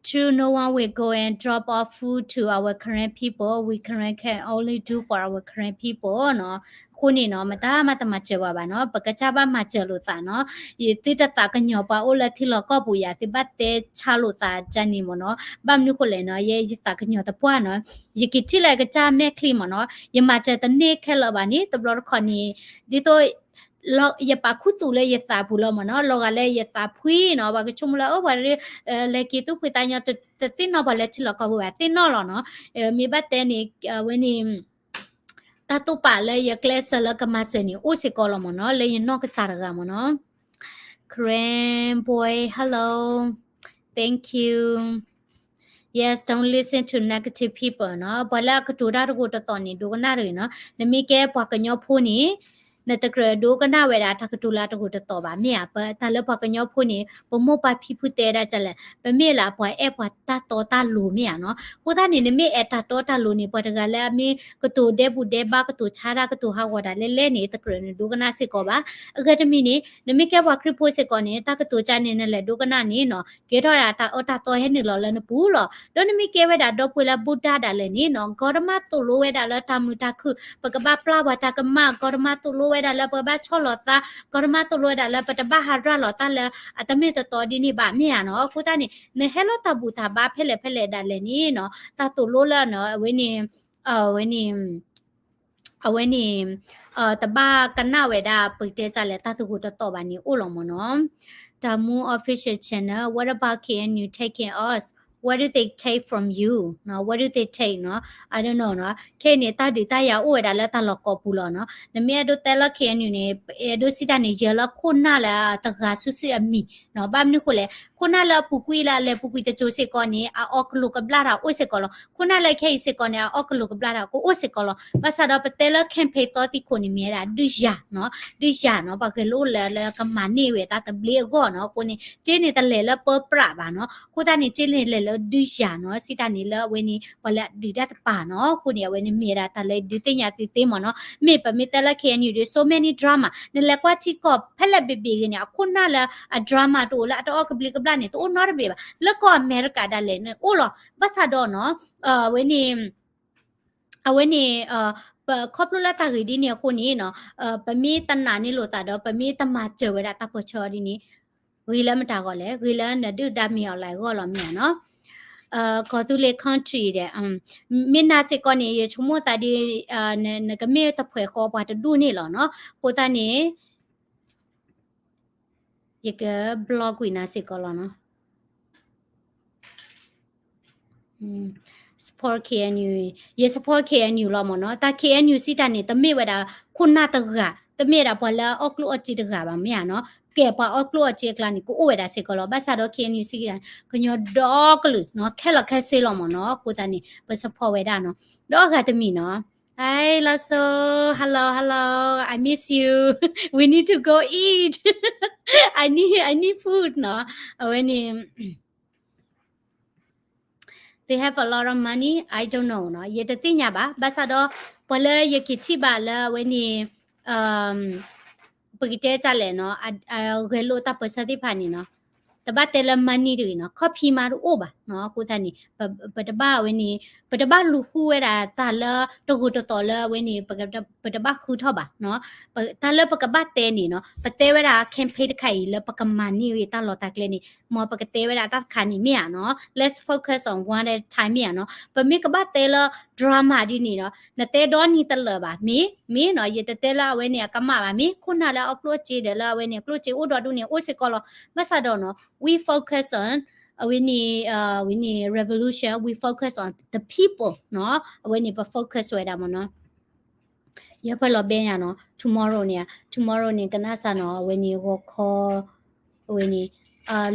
True, no one will go and drop off food to our Karen people. We Karen can only do for our Karen people နီၤ. အဃိန့ၣ်နီၤ မတၤမၤတမၤစၢၤဝဲဘၣ်နီၤ, ပကစၢ်ဘၣ်မၤစၢၤလိာ်သးနီၤ. ယသုတသးကညီၤပှၤအိၣ်လၢထံလီၢ်ကီၢ်ပူၤယၤ သုဘၣ်တဲဆါလိာ်သးကန့ၣ်မ့ၢ်နီၤ. ဘၣ်မနုၤဃိလဲၣ်နီၤ, ယဲယသးကညီၤသပှၢ်နီၤ, ယကထံၣ်လၢကစၢ်မဲာ်ချံမ့ၢ်နီၤ, ယမၤစၢၤတန့ၢ်ခဲလၢာ်ဘၣ်န့ၣ် တဘျီတခီၣ်န့ၣ် ဒ်သိး ယပာ်ခူသူၣ်လၢယသးပူၤလီၤမ့ၢ်နီၤ, လီၤဂာ်လၢယသးဖှံနီၤ, ပှၤကဆိကမိၣ်လၢ အၢ ပှၤ လဲၤက့ၤသူၣ်ဖှံသးညီ တသ့ၣ်နီၣ်ပှၤလၢထံလီၢ်ကီၢ်ပူၤဘၣ်, သ့ၣ်နီၣ်လီၤနီၤ. မ့ၢ်ဘၣ်တဲန့ၣ် အဝဲန့ၣ် တၢ်တိာ်ပာ်လၢယကျဲးစၢးလၢကမၤစၢၤန့ၣ် အိၣ်စ့ၢ်ကီးလီၤမ့ၢ်နီၤ, လၢယနီၢ်ကစၢ်တဂၤမ့ၢ်နီၤ. Karen boy, hello. Thank you. Yes, don't listen to negative people နီၤ. ပှၤလၢအကတိၤတၢ်တဂိာ်တသီၣ်န့ၣ် ဒိကနၣ်တဂ့ၤနီၤ. နမ့ၢ်ကဲပှၤကညီဖိန့ၣ် နတကြၢးဒိကနၣ်ဝဲဒၣ်တၢ်ကတိၤလၢအတဂိာ်တသီၣ်ဘၣ်. မ့ၢ်ဧါ, တၢ်လၢပှၤကညီဖိန့ၣ် ပမိၢ်ပၢ်ဖံဖုတဲဒၣ်ဒ်လဲၣ်, ပမ့ၢ်လၢပှၤအဲၣ်ပှၤတၢ်တီတၢ်လိၤ မ့ၢ်ဧါနီၤ. အဃိသတးန့ၣ် နမ့ၢ်အဲၣ်တၢ်တီတၢ်လိၤန့ၣ် ပှၤတဂၤလၢအမ့ၢ်ကတိၤဒဲဘူၣ်ဒဲဘါ ကတိၤဆါတၢ်ကတိၤဟးဂီၤတၢ်လဲၣ်လဲၣ်န့ၣ် တကြၢးနဒိကနၣ်စ့ၢ်ကီးဘၣ်. အဂၤတမံၤန့ၣ် နမ့ၢ်ကဲပှၤခရံာ်ဖိစ့ၢ်ကီးန့ၣ် တၢ်ကတိၤကၢန့ၣ် နလဲၤဒိကနၣ်န့ၣ်နီၤ ကဲထီၣ်ဒၣ်တၢ်အၢတၢ်သီဟဲနုာ်လီၤလၢနပူၤလီၤ. ဒီးနမ့ၢ်ကဲဝဲဒၣ်ဒီပုၢ်ဝဲၢ်လၢ Buddha ဒၣ်လဲာ်န့ၣ်နီၤ ဂေါတမၢ်သိၣ်လိဝဲဒၣ်လၢတၢ်မုာ်တၢ်ခုၣ် ပကဘၣ်ပျၢ်ပှၤတၢ်ကမၣ်, ဂေါတမၢ်သိၣ်လိဝဲဒၣ်လၢပကဘၣ်ဆီၣ်လီၤသး, ဂေါတမၢ်သိၣ်လိဝဲဒၣ်လၢပတဘၣ်ဟးရၤလီၤတၢ်လၢအတမ့ၢ်တတီဒ်န့ၣ်ဘၣ် မ့ၢ်ဧါနီၤ. အဃိသတးန့ၣ် နဟဲလီၤတၢ်ဘူၣ်တၢ်ဘါဖဲလဲၣ်ဖဲလဲၣ်ဒၣ်လဲာ်န့ၣ်နီၤ တၢ်သိၣ်လိလၢနီၤ အဝဲန့ၣ် အဝဲန့ၣ် အဝဲန့ၣ် တဘၣ်ကနၣ်ဝဲဒၣ် ပတဲဒ်လဲၣ် တၢ်တဂိာ်တသီၣ်ဘၣ်န့ၣ်အိၣ်လီၤမ့ၢ်နီၤ. Tamu official channel, what about K N U taking us? What do they take from you? နီၤ what do they take နီၤ I don't know နီၤ. ခဲအံၤန့ၣ် တၢ်ဒုးတၢ်ယၤအိၣ်ဝဲဒၣ်လၢတၢ်လီၢ်ကိးပူၤလီၤနီၤ. နမ့ၢ်အဲၣ်ဒိးတဲလၢ K N U န့ၣ် အဲၣ်ဒိးစံးတၢ်န့ၣ် ယၢၤလၢခိၣ်နၢ်လၢတဂၤစုာ်စုာ်အမံၤနီၤ. ဘၣ်မနုၤဃိလဲၣ်, ခိၣ်နၢ်လၢအပူၤကွံာ်လၢအလဲၤပူၤကွံာ်တစိၤစ့ၢ်ကီးန့ၣ် အအီကလိာ်ကဘျၣ်တၢ်အိၣ်စ့ၢ်ကီးလီၤ. ခိၣ်နၢ်လၢခဲအံၤစ့ၢ်ကီးန့ၣ် အအီကလိာ်ကဘျၣ်တၢ်ကအိၣ်စ့ၢ်ကီးလီၤ. ဘၣ်ဆၣ်ဒီးပတဲလၢ campaign သီသံခိၣ်န့ၣ် မ့ၢ်ဝဲဒၣ်ဒုးယၤနီၤ, ဒုးယၤနီၤ, ပှၤဂဲၤလိာ်လၢ လၢကမၤန့ၢ်ဝဲတၢ်သဘျ့အဂီၢ်နီၤ. အဃိန့ၣ် က့န့ၣ်တလဲၤလၢပၢပြးဘၣ်နီၤ. အဃိသတးန့ၣ် က့န့ၣ်လဲၤလၢဒုးယၤနီၤ, စံးတၢ်န့ၣ်လၢအဝဲန့ၣ် ပှၤလၢအဒုးတၢ်တပၤနီၤ. အဃိန့ၣ် အဝဲန့ၣ်မ့ၢ်ဝဲဒၣ်တၢ်လၢဒုးသ့ၣ်ညါသုသ့မ့ၢ်နီၤ. မ့ၢ်ပမ့ၢ်တဲလၢ K N U ဒီး so many drama နလဲၤကွၢ်ထံကီၢ်ဖဲလဲၣ်ဘ့ၣ်ဘ့ၣ်ဂ့ၤန့ၣ် အခိၣ်နၢ်လၢအ drama တအိၣ်လၢအတအီၣ်ကဘျံးကဘျၣ်န့ၣ် တအိၣ်နီတဘ့ၣ်ဘၣ်. လၢကီၢ်အမဲရကၤဒၣ်လဲာ်န့ၣ်အိၣ်လီၤ. ဘၣ်ဆၣ်ဒီးနီၤ အဝဲန့ၣ် အဝဲန့ၣ် ပခီဖျိလၢတၢ်ဂ့ၢ်ဒ်န့ၣ်အဃိန့ၣ်နီၤ ပမ့ၢ်တနာ်န့ၢ်လိာ်သးဒီး ပမ့ၢ်တမၤစၢၤဝဲဒၣ်တၢ်ပၢဆှၢအီၤဒ်န့ၣ် ဂ့ၤလၢမတၤဂီၢ်လဲၣ်, ဂ့ၤလၢနဒုၣ်ဒါမ့ၢ်အီၤလၢအဂီၢ်လီၤမ့ၢ်ဧါနီၤ. ကီၢ်သူလ့ၤ country ဒီး မ့ၢ်နာ်စ့ၢ်ကီးန့ၣ် ယဆိကမိၣ်သးဒ် နကမ့ၢ်တဖှဲးဃီပှၤတဒူၣ်န့ၣ်လီၤနီၤ. အဃိသတးန့ၣ် ယက block ကွံာ်နၤစ့ၢ်ကီးလီၤနီၤ. support K N U, ယ support K N U လီၤမ့ၢ်နီၤ. တၢ် K N U စံးတၢ်န့ၣ် တမ့ၢ်ဝဲဒၣ်ခိၣ်နၢ်တဂၤ, တမ့ၢ်ဝဲဒၣ်ပှၤလၢအအီၣ်ကျိၣ်အီၣ်စ့တဂၤဘၣ် မ့ၢ်ဧါနီၤ. ကဲပှၤအီၣ်ကျိၣ်အီၣ်စ့အကျါန့ၣ် ကအိၣ်ဝဲဒၣ်စ့ၢ်ကီးလီၤ. ဘၣ်ဆၣ်ဒီး K N U စံးတၢ်န့ၣ် ကညီဒီကလုာ်နီၤ ခဲလၢာ်ခဲဆ့လီၤမ့ၢ်နီၤ. အဃိသတးန့ၣ် ပ support ဝဲဒၣ်နီၤ. ဒီးအဂၤတမံၤနီၤ. Hi လါစိ, hello hello, I miss you. We need to go eat. I need I need food နီၤ. အဝဲန့ၣ် they have a lot of money, I don't know နီၤ. ယတသ့ၣ်ညါဘၣ်. ဘၣ်ဆၣ်ဒီး ပှၤလၢယကထံၣ်ဘၣ်လၢအဝဲန့ၣ် ပကတဲဒ်လဲၣ်နီၤ, ဂဲၤလိာ်တၢ်ပၢၢ်ဆၢသ့ၣ်တဖၣ်န့ၣ်နီၤ, တဘၣ်တဲလၢ money တဂ့ၤနီၤ, ခီၣ်ဖံးမးတအိၣ်ဘၣ်နီၤ. အဃိသတးန့ၣ် ပတဘၣ်ဝဲန့ၣ် ပတဘၣ်လူၤဃုဝဲဒၣ်တၢ်လၢတဂိာ်တသီးလၢအဝဲန့ၣ် ပတဘၣ်ဃုထီၣ်ဘၣ်နီၤ. တၢ်လၢပကဘၣ်တဲန့ၣ်နီၤ, ပတဲဝဲဒၣ် campaign တခါအံၤလၢပကမၤန့ၢ်ဂ့ၤတၢ်လီၢ်တၢ်ကျဲန့ၣ် မ်ပကတဲဝဲဒၣ်တၢ်တခါန့ၣ်မ့ၢ်ဧါနီၤ. Let's focus on one at a time မ့ၢ်ဧါနီၤ. ပမ့ၢ်ကဘၣ်တဲလၢ drama ဒ်န့ၣ်နီၤ, နတဲဒီနံၤတလၢာ်ဘၣ်, မ့ၢ်, မ့ၢ်နီၤ, ယတတဲလၢအဝဲန့ၣ်အကမၣ်ဘၣ်, မ့ၢ်ခိၣ်နၢ်လၢအီၣ်ကျိၣ်စ့ဒီးလၢအဝဲန့ၣ် အကျိၣ်စ့အိၣ်ဒီဒူၣ်န့ၣ် အိၣ်စ့ၢ်ကီးလီၤ. ဘၣ်ဆၣ်ဒီးနီၤ we focus on အဝဲန့ၣ် ဝဲန့ၣ် revolution, we focus on the people နီၤ, အဝဲန့ၣ်ပ focus ဝဲဒၣ်မ့ၢ်နီၤ. ယဖဲလီၤဘဲညါနီၤ, tomorrow န့ၣ်, tomorrow န့ၣ် ကနၣ်စၢ်နီၤ, အဝဲန့ၣ်ဂီၤခီ, အဝဲန့ၣ်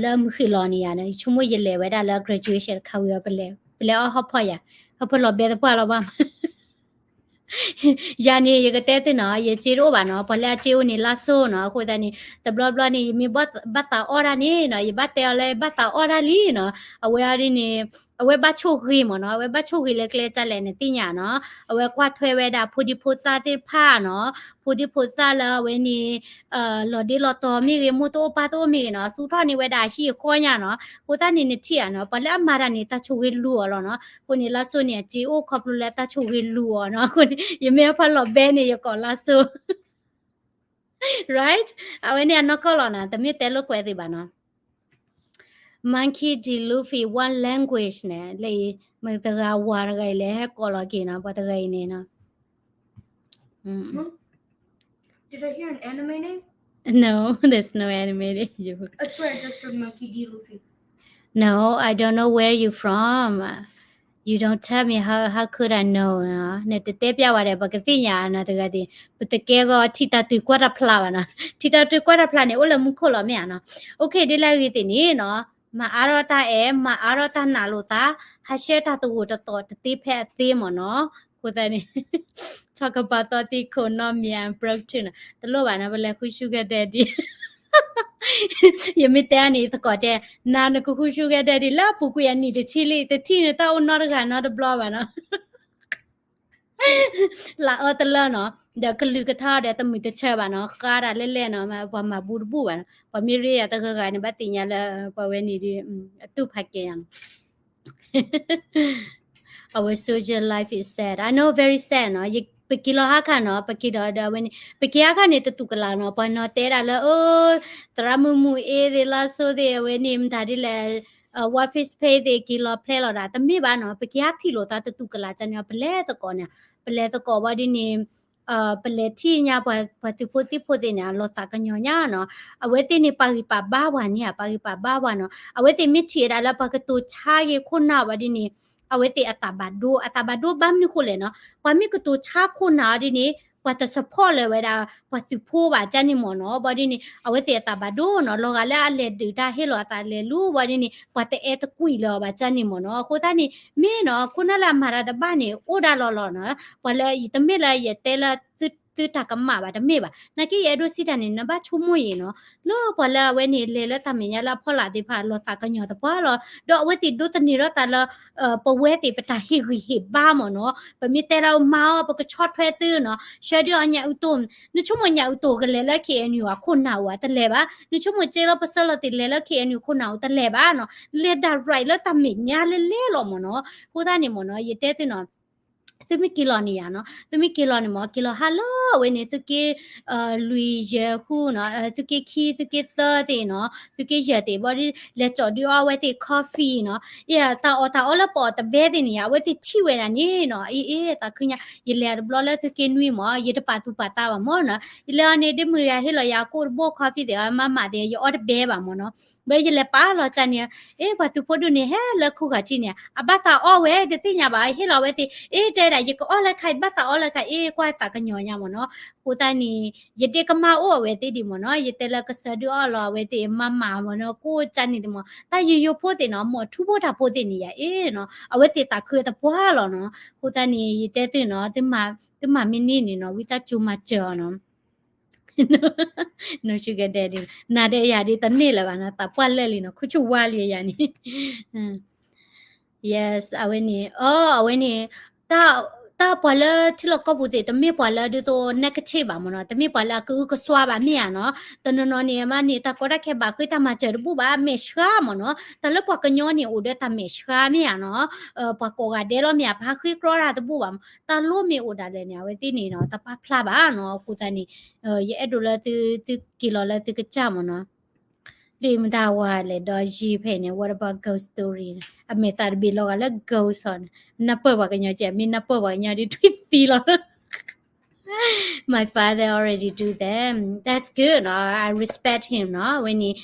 လၢမုၢ်ဃ့ၢ်လီၤန့ၣ်ယါနီၤ, ယဆိကမိၣ်ယလဲၤဝဲဒၣ်လၢ graduation တခါဝံၤအီၤ ပလဲၤအီၣ်ဟီၣ်ဖီၣ်ယၤ, ဟဲဖဲလီၤဘဲသပှၢ်လီၤဘၣ် ယၤန့ၣ် ယကတဲသုနီၤ, ယစ့တအိၣ်ဘၣ်နီၤ, ပှၤလၢအစ့အိၣ်န့ၣ် လါစိနီၤ, အဃိသတးန့ၣ် တဘျီဘျီန့ၣ် ယမ့ၢ်ဘၣ်သးအီၣ်ဒၣ်န့ၣ်နီၤ, ယဘၣ်တဲအီၤလၢဘၣ်သးအီၣ်ဒၣ်လံနီၤ, အဝဲအီၤဒ်န့ၣ် အဝဲဘၣ်ဆိၣ်ဂ့ၤမ့ၢ်နီၤ, အဝဲဘၣ်ဆိၣ်ဂ့ၤလၢကျဲဒ်လဲၣ်န့ၣ်သ့ၣ်ညါနီၤ, အဝဲကွၢ်ထွဲဝဲဒၣ်ဖိဒံဖိသၣ်သ့ၣ်တဖၣ်နီၤ, ဖိဒံဖိသၣ်လၢအဝဲန့ၣ် လီၤဒ့လီၤတီၤမ့ၢ်ဂ့ၤ, မိၢ်တအိၣ်ပၢ်တအိၣ်မ့ၢ်ဂ့ၤနီၤ, သူၣ်ထီၣ်န့ၢ်ဝဲဒၣ်ဟံၣ်အဃီညါနီၤ, အဃိသတးန့ၣ်နထံၣ်ဧါနီၤ, ပှၤလၢအမၤတၢ်န့ၣ် တၢ်ဆိၣ်ဂ့ၤလူၤအီၤလီၤနီၤ, အဃိန့ၣ် လါစိန့ၣ် အစ့အိၣ်ခီဖျိလၢတၢ်ဆိၣ်ဂ့ၤလူၤအီၤနီၤ, အဃိန့ၣ် ယမ့ၢ်ဖဲလီၤဘဲန့ၣ် ယကိးလါစိ right, အဝဲန့ၣ်အနီၢ်ကီၢ်လီၤနီၤ, တမ့ၢ်တဲလိာ်ကွဲသ့ၣ်ဘၣ်နီၤ. Monkey D Luffy, what language န့ၣ်, လၢအံၤ မတဂၤဝၤတဂၤအံၤလဲၤဟဲကိးလီၤက့ၤနီၤ, ပှၤတဂၤအံၤန့ၣ်နီၤ. Did I hear an anime name? No, there's no anime name. I swear I just heard Monkey D Luffy. No, I don't know where you from. You don't tell me, how how could I know? နတတဲပျးဝဲဒီး ပကသ့ၣ်ညါနီၤ, တဂၤဒ် ပတကဲဂီၤထံၣ်တၢ်တုၤကွၢ်တၢ်ဖျါဘၣ်နီၤ, ထံၣ်တၢ်တုၤကွၢ်တၢ်ဖျါန့ၣ် အိၣ်လၢမူခိၣ်လီၤမ့ၢ်ဧါနီၤ. OK, ဒ်လဲၣ်ဂ့ၤသ့ၣ်န့ၣ်နီၤ, မၤအါထီၣ်တၢ်အဲၣ်, မၤအါထီၣ်တၢ်နာ်လိာ်သး, ဟးဆှဲတၢ်သဂိာ်တသီးတသ့ဖဲအသ့မ့ၢ်နီၤ, အဃိသတးန့ၣ် talk about သီသံခိၣ်နီၢ်မံၤ broke too နီၤ, တလိၣ်ဘၣ်နီၤ, ပလဲၤဃု sugar daddy ယမ့ၢ်တဲအန့ၣ် ယသကိးတဲ, နၤနကဃု sugar daddy လၢအပူၤကွံာ်အနံၣ်တဆံလံ, တထံၣ်န့ၣ်တၢ်အိၣ်နီတဂၤနီတဘျီဘၣ်နီၤ. လၢအအၢတလၢနီၤ, ဒီးကလုၢ်ကထါဒီးတမုာ်တဆၢဘၣ်နီၤ, ဃါဒၣ်လဲၣ်လဲၣ်နီၤ, ပှၤမၤဘူတဘူၣ်ဘၣ်နီၤ, ပှၤမ့ၢ်ရ့ယၤတဂၤဂၤန့ၣ် ဘၣ်သ့ၣ်ညါလၢ ပှၤဝဲန့ၣ်ဒီး အတူၢ်ဖးကဲယၤနီၤ. Our social life is sad. I know, very sad နီၤ. ပက့ၤလီၤဟါခါနီၤ, ပက့ၤဒီးဒီးအဝဲန့ၣ် ပက့ၤဟါခါန့ၣ် တတူၢ်ကလာ်နီၤ. ပှၤနီၤတဲဒၣ်လၢ အၢ သရၣ်မုၣ်မုၣ်အ့သ့ၣ် လါစိသ့ၣ် အဝဲန့ၣ် မတၤဒ်လဲၣ် What Face Page သ့ၣ် က့ၤလီၤဖျဲလီၤဒၣ် တမ့ၢ်ဘၣ်နီၤ. ပက့ၤဟါထံၣ်လိာ်သးတတူၢ်ကလာ်န့ၣ် ပလဲၤသကိးန့ၣ်, ပလဲၤသကိးဝဲဒ်န့ၣ် ပလဲၤထံၣ်ညါ ပှၤသုးဖိသံၣ်ဖိသ့ၣ်န့ၣ် အလီၤသးကညီၤညါနီၤ. အဝဲသ့ၣ်န့ၣ် ပာ်ဂံၢ်ပာ်ဘါပှၤန့ၣ်ဧါ, ပာ်ဂံၢ်ပာ်ဘါပှၤနီၤ. အဝဲသ့ၣ်မ့ၢ်ထံၣ်ဝဲဒၣ်လၢ ပှၤကတိၤဆါက့ၤခိၣ်နၢ်ဝဲဒ်န့ၣ် အဝဲသ့ၣ်အသးဘၣ်ဒိ, အသးဘၣ်ဒိဘၣ်မနုၤဃိလဲၣ်နီၤ. ပှၤမ့ၢ်ကတိၤဆါခိၣ်နၢ်ဝဲဒ်န့ၣ် ပှၤတ support လၢၤဝဲဒၣ် ပှၤသုးဖိဘၣ်ကန့ၣ်မ့ၢ်နီၤ. ဘၣ်ဒ်န့ၣ် အဝဲသ့ၣ်အသးဘၣ်ဒိနီၤ. လီၤဂာ်လၢအလဲၤဒုးတၢ်ဟ့ၣ်လီၤအသးလဲၤလူၤ ဘၣ်ဒ်န့ၣ် ပှၤတအဲၣ်တကွံာ်လၢၤဘၣ်ကန့ၣ်မ့ၢ်နီၤ. အဃိသတးန့ၣ် မ့ၢ်နီၤ ခိၣ်နၢ်လၢအမၤတၢ်တဘၣ်န့ၣ် အိၣ်ဒၣ်လီၤလီၤနီၤ. ပှၤလၢယတမ့ၢ်လၢယတဲလၢ သုတၢ်ကမၣ်ဘၣ် တမ့ၢ်ဘၣ်. နာ်က့ယအဲၣ်ဒိးစံးတၢ်န့ၣ် နဘၣ်ဆိကမိၣ်အံၤနီၤ, လၢပှၤလၢအဝဲန့ၣ် လဲၤလၢတၢ်မဲာ်ညါလၢအဖီလာ်သ့ၣ်တဖၣ် လီၤသးကညီၤသပှၢ်လီၤ. ဒီးအဝဲသ့ၣ်ဒိးသန့ၤထီၣ်သးလၢ ပဝဲသ့ၣ်ပတၢ်ဟ့ၣ်ဂံၢ်ဟ့ၣ်ဘါမ့ၢ်နီၤ. ပမ့ၢ်တဲလၢမၤအီၤ ပကဆီၣ်ထွဲသုနီၤ, ဆှၢဒုးအီၤညၣ်အုၣ်တိၢ်, နဆိကမိၣ်ညၣ်အုၣ်တိၢ်ကလဲၤလၢ KNU အခိၣ်နၢ်အိၣ်ဧါ, တလဲၤဘၣ်. နဆိကမိၣ်က့လီၤပဆၢလီၤသ့ၣ်လဲၤလၢ KNU ခိၣ်နၢ်အိၣ် တလဲၤဘၣ်နီၤ. လဲၤ direct လၢတၢ်မဲာ်ညါလဲၤလဲၤလီၤမ့ၢ်နီၤ. အဃိသတးန့ၣ်မ့ၢ်နီၤ ယတဲသုနီၤ သုမ့ၢ်က့ၤလီၤန့ၣ်ယၤနီၤ, သုမ့ၢ်က့ၤလီၤန့ၣ်မ့ၢ် က့ၤလီၤဟါလၢအဝဲန့ၣ် သုးက့ လွံၢ်ယဲၢ်ဃုနီၤ, သုးက့ခံ သုးက့သၢသ့ၣ်နီၤ, သုးက့ယဲၢ်သ့ၣ်ဘီဒ် လဲၤကၠီဒုးအီၣ်ဝဲသ့ၣ် coffee နီၤ, အတၢ်အီၣ်တၢ်အီလၢပအီၣ်တဘဲသ့ၣ်န့ၣ်ယၤ အဝဲသ့ၣ်ထံၣ်ဝဲဒၣ်န့ၣ်နီၤ, အ့ အ့ သးခုညါ ယလဲၤတဘျီလၢသုးက့နွံမ့ၢ် ယတပာ်သူၣ်ပာ်သးဘၣ်မ့ၢ်နီၤ, ယလဲၤအီၤန့ၣ် ဒ့မုၣ်ယၤဟ့ၣ်လီၤယၤကိၣ်တဘိ coffee သ့ၣ် မၤမၤသ့ၣ် ယအီၣ်တဘဲဘၣ်မ့ၢ်နီၤ, ဘျီယလဲၤပာ်လီၤကၢ်န့ၣ် အ့ ပှၤသုးဖိဒိၣ်န့ၣ် ဟဲလၢခိၣ်ဂၤထံးန့ၣ် အဘၣ်သးအီၣ်ဝဲ တသ့ၣ်ညါဘၣ် ဟ့ၣ်လီၤဝဲသ့ၣ် အ့ တဲဒၣ် ယကအီၣ်လၢခါ ယဘၣ်သးအီၣ်လၢခါ အ့ ကွၢ်သးကညီၤညါမ့ၢ်နီၤ, အဃိသတးန့ၣ် ယဒ့ကမၢ်အိၣ်အဝဲသ့ၣ်ဒံးမ့ၢ်နီၤ, ယတဲလၢကစၢ်ဒုးအီၣ်လီၤအဝဲသ့ၣ် မၤမၤမ့ၢ်နီၤ, ကိၣ်ကၢ်န့ၣ်သ့ၣ်မ့ၢ် တၢ်ယိယိဖိသ့ၣ်နီၤ, မိၢ်ထူဖိတၢ်ဖိသ့ၣ်န့ၣ်ယၤ အ့နီၤ, အဝဲသ့ၣ်သးခုသပှၢ်လီၤနီၤ, အဃိသတးန့ၣ် ယတဲသုနီၤ, သုမၤမ့ၢ်န့ၢ်န့ၣ်နီၤ ဝံသးစူၤမၤစၢၤအီၤနီၤ No sugar daddy နၤဒီးယၤဒ်တန့ၢ်လၢၤဘၣ်နီၤ, သးပှၢ်လၢာ်လံနီၤ, ခိၣ်ဆူၣ်ဝါလံယၤန့ၣ် Yes အဝဲန့ၣ် အိ အဝဲန့ၣ် တၢ်ပှၤလၢထံလီၢ်ကီၢ်ပူၤသ့ၣ် တမ့ၢ်ပှၤလၢဒ်သိး negative ဘၣ်မ့ၢ်နီၤ, တမ့ၢ်ပှၤလၢအကအုကစွါဘၣ်မ့ၢ်ဧါနီၤ, တနီၤနီၤန့ၣ် အမ့ၢ်န့ၣ် တၢ်ကီတၢ်ခဲဘၣ်ဃ့တၢ်မၤစၢၤတဘူၣ်ဘၣ် မဲာ်ဆှးမ့ၢ်နီၤ, တၢ်လၢပှၤကညီန့ၣ် အိၣ်ဒီးတၢ်မဲာ်ဆှးမ့ၢ်ဧါနီၤ, ပှၤကိးဂၤဒဲးလီၤမ့ၢ်ဧါ, ပဟးဃ့ကြီတၢ်တဘူၣ်ဘၣ်မ့ၢ်, တၢ်လိၣ်မ့ၢ်အိၣ်ဒၣ်လဲာ်န့ၣ် အဝဲသ့ၣ်န့ၣ်နီၤ တပာ်ဖျါဘၣ်နီၤ, အဃိသတးန့ၣ် ယအဲၣ်ဒိးလၢသု သုက့ၤလီၤလၢသုကစၢ်မ့ၢ်နီၤ ဒ်မတၤဝဲလဲၣ် ဒီးယံၤဖဲန့ၣ် what about ghost story အမဲာ်သးတဘ့ၣ်လီၤဂာ်လၢ ghost ဟီန့ၣ် နၢ်ပၢၢ်ပှၤကညီကဲ မ့ၢ်နၢ်ပၢၢ်ပှၤကညီဒ်ထွံၣ်သံလီၤ My father already do that. That's good နီၤ I respect him နီၤ ဝဲန့ၣ်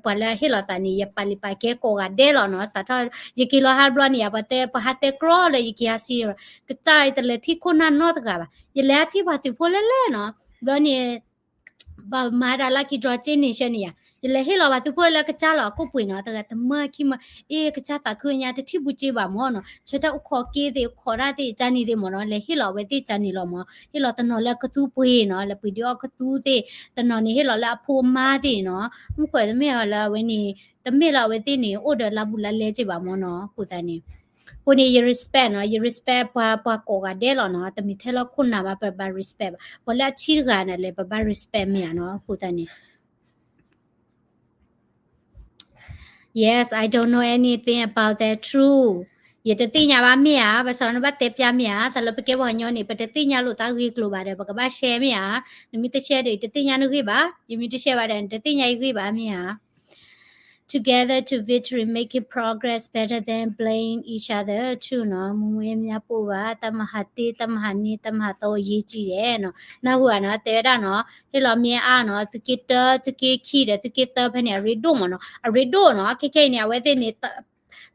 ပှၤလၢအဟ့ၣ်လီၤသးန့ၣ် ယပာ်လံာ်ပာ်ကဲကိးဂၤဒဲးလီၤနီၤ စးထီၣ် ယက့ၤလီၤဟါတဘျီန့ၣ် ယပှၤတဲ ပှၤဟးတဲကြီလၢယက့ၤဟးစံ ကစၢ်တလဲၤထံၣ်ခိၣ်နၢ်နီတဂၤဘၣ် ယလဲၤဟးထံၣ်ပှၤသုးဖိလဲၣ်လဲၣ်နီၤ ဘျီန့ၣ် ဘၣ်မၤဒၣ် lucky draw က့န့ၣ်ဆဲန့ၣ်ယၤ ယလဲၤဟ့ၣ်လီၤဘၣ်သုးဖိလၢကစၢ်လီၤ အကိၣ်ပှ့ၤနီၤ တဂၤတမၢခံမၢ အ့ ကစၢ်သးခုညါ တထံၣ်ဘူးက့ဘၣ်မ့ၢ်နီၤ ဆၢတၢ်အိၣ်ခိးက့သ့ၣ် ခိးတၢ်သ့ၣ် ကၢ်န့ၣ်သ့ၣ်မ့ၢ်နီၤ လဲၤဟ့ၣ်လီၤအဝဲသ့ၣ်ကၢ်န့ၣ်လီၤမ့ၢ် ဟ့ၣ်လီၤတနီၤလၢကသူပှ့ၤနီၤ လဲၤပှ့ၤဒုးအီၣ်ကသူသ့ၣ် တနီၤန့ၣ်ဟ့ၣ်လီၤလၢအဖိအမါသ့ၣ်နီၤ မုၢ်ခွဲးတမ့ၢ်အီၤလၢအဝဲန့ၣ် တမ့ၢ်လၢအဝဲသ့ၣ်န့ၣ် အိၣ်ဒီးလါဘူးလါလဲက့ဘၣ်မ့ၢ်နီၤ အဃိသတးန့ၣ် အဃိန့ၣ် ယ respect နီၤ ယ respect ပှၤ ပှၤကိးဂၤဒဲးလီၤနီၤ တမ့ၢ်ထဲလၢခိၣ်နၢ်ဘၣ် ပဘၣ် respect ဘၣ် ပှၤလၢအဆံတဂၤန့ၣ်လဲၣ် ပဘၣ် respect မ့ၢ်ဧါနီၤ အဃိသတးန့ၣ် Yes, I don't know anything about that. True. ယတသ့ၣ်ညါဘၣ်မ့ၢ်ဧါ, ဘၣ်ဆၣ်နဘၣ်တဲပျၢ်မ့ၢ်ဧါ, တၢ်လၢပကဲပှၤကညီန့ၣ် ပတသ့ၣ်ညါလိာ်သးဂ့ၢ်ကျိၤဘၣ်ဒီး ပကဘၣ် share မ့ၢ်ဧါ, နမ့ၢ်တ share ဒီး ယတသ့ၣ်ညါနဂ့ၢ်ဘၣ်, ယမ့ၢ်တ share ဘၣ်ဒီး နတသ့ၣ်ညါယဂ့ၢ်ဘၣ်မ့ၢ်ဧါ. Together to victory, making progress better than blame each other too နီၤ, မူမူအဲမ့ၢ်ပိၢ်ဘၣ်, တၢ်မၤဟးတ့, တၢ်မၤဟးန့ၢ်, တၢ်မၤဟးသီ အရေးကြီးတယ်နီၤ, နၢ်ဟူဧါနီၤ, တဲဝဲဒၣ်နီၤ, ဟ့ၣ်လီၤမ့ၢ်အါနီၤ, သုးက့တၢ, သုးက့ခံဒီး သုးက့သၢဖဲန့ၣ် အရ့ဒိၣ်မ့ၢ်နီၤ, အရ့ဒိၣ်နီၤ, ခဲခဲအံၤန့ၣ် အဝဲသ့ၣ်န့ၣ်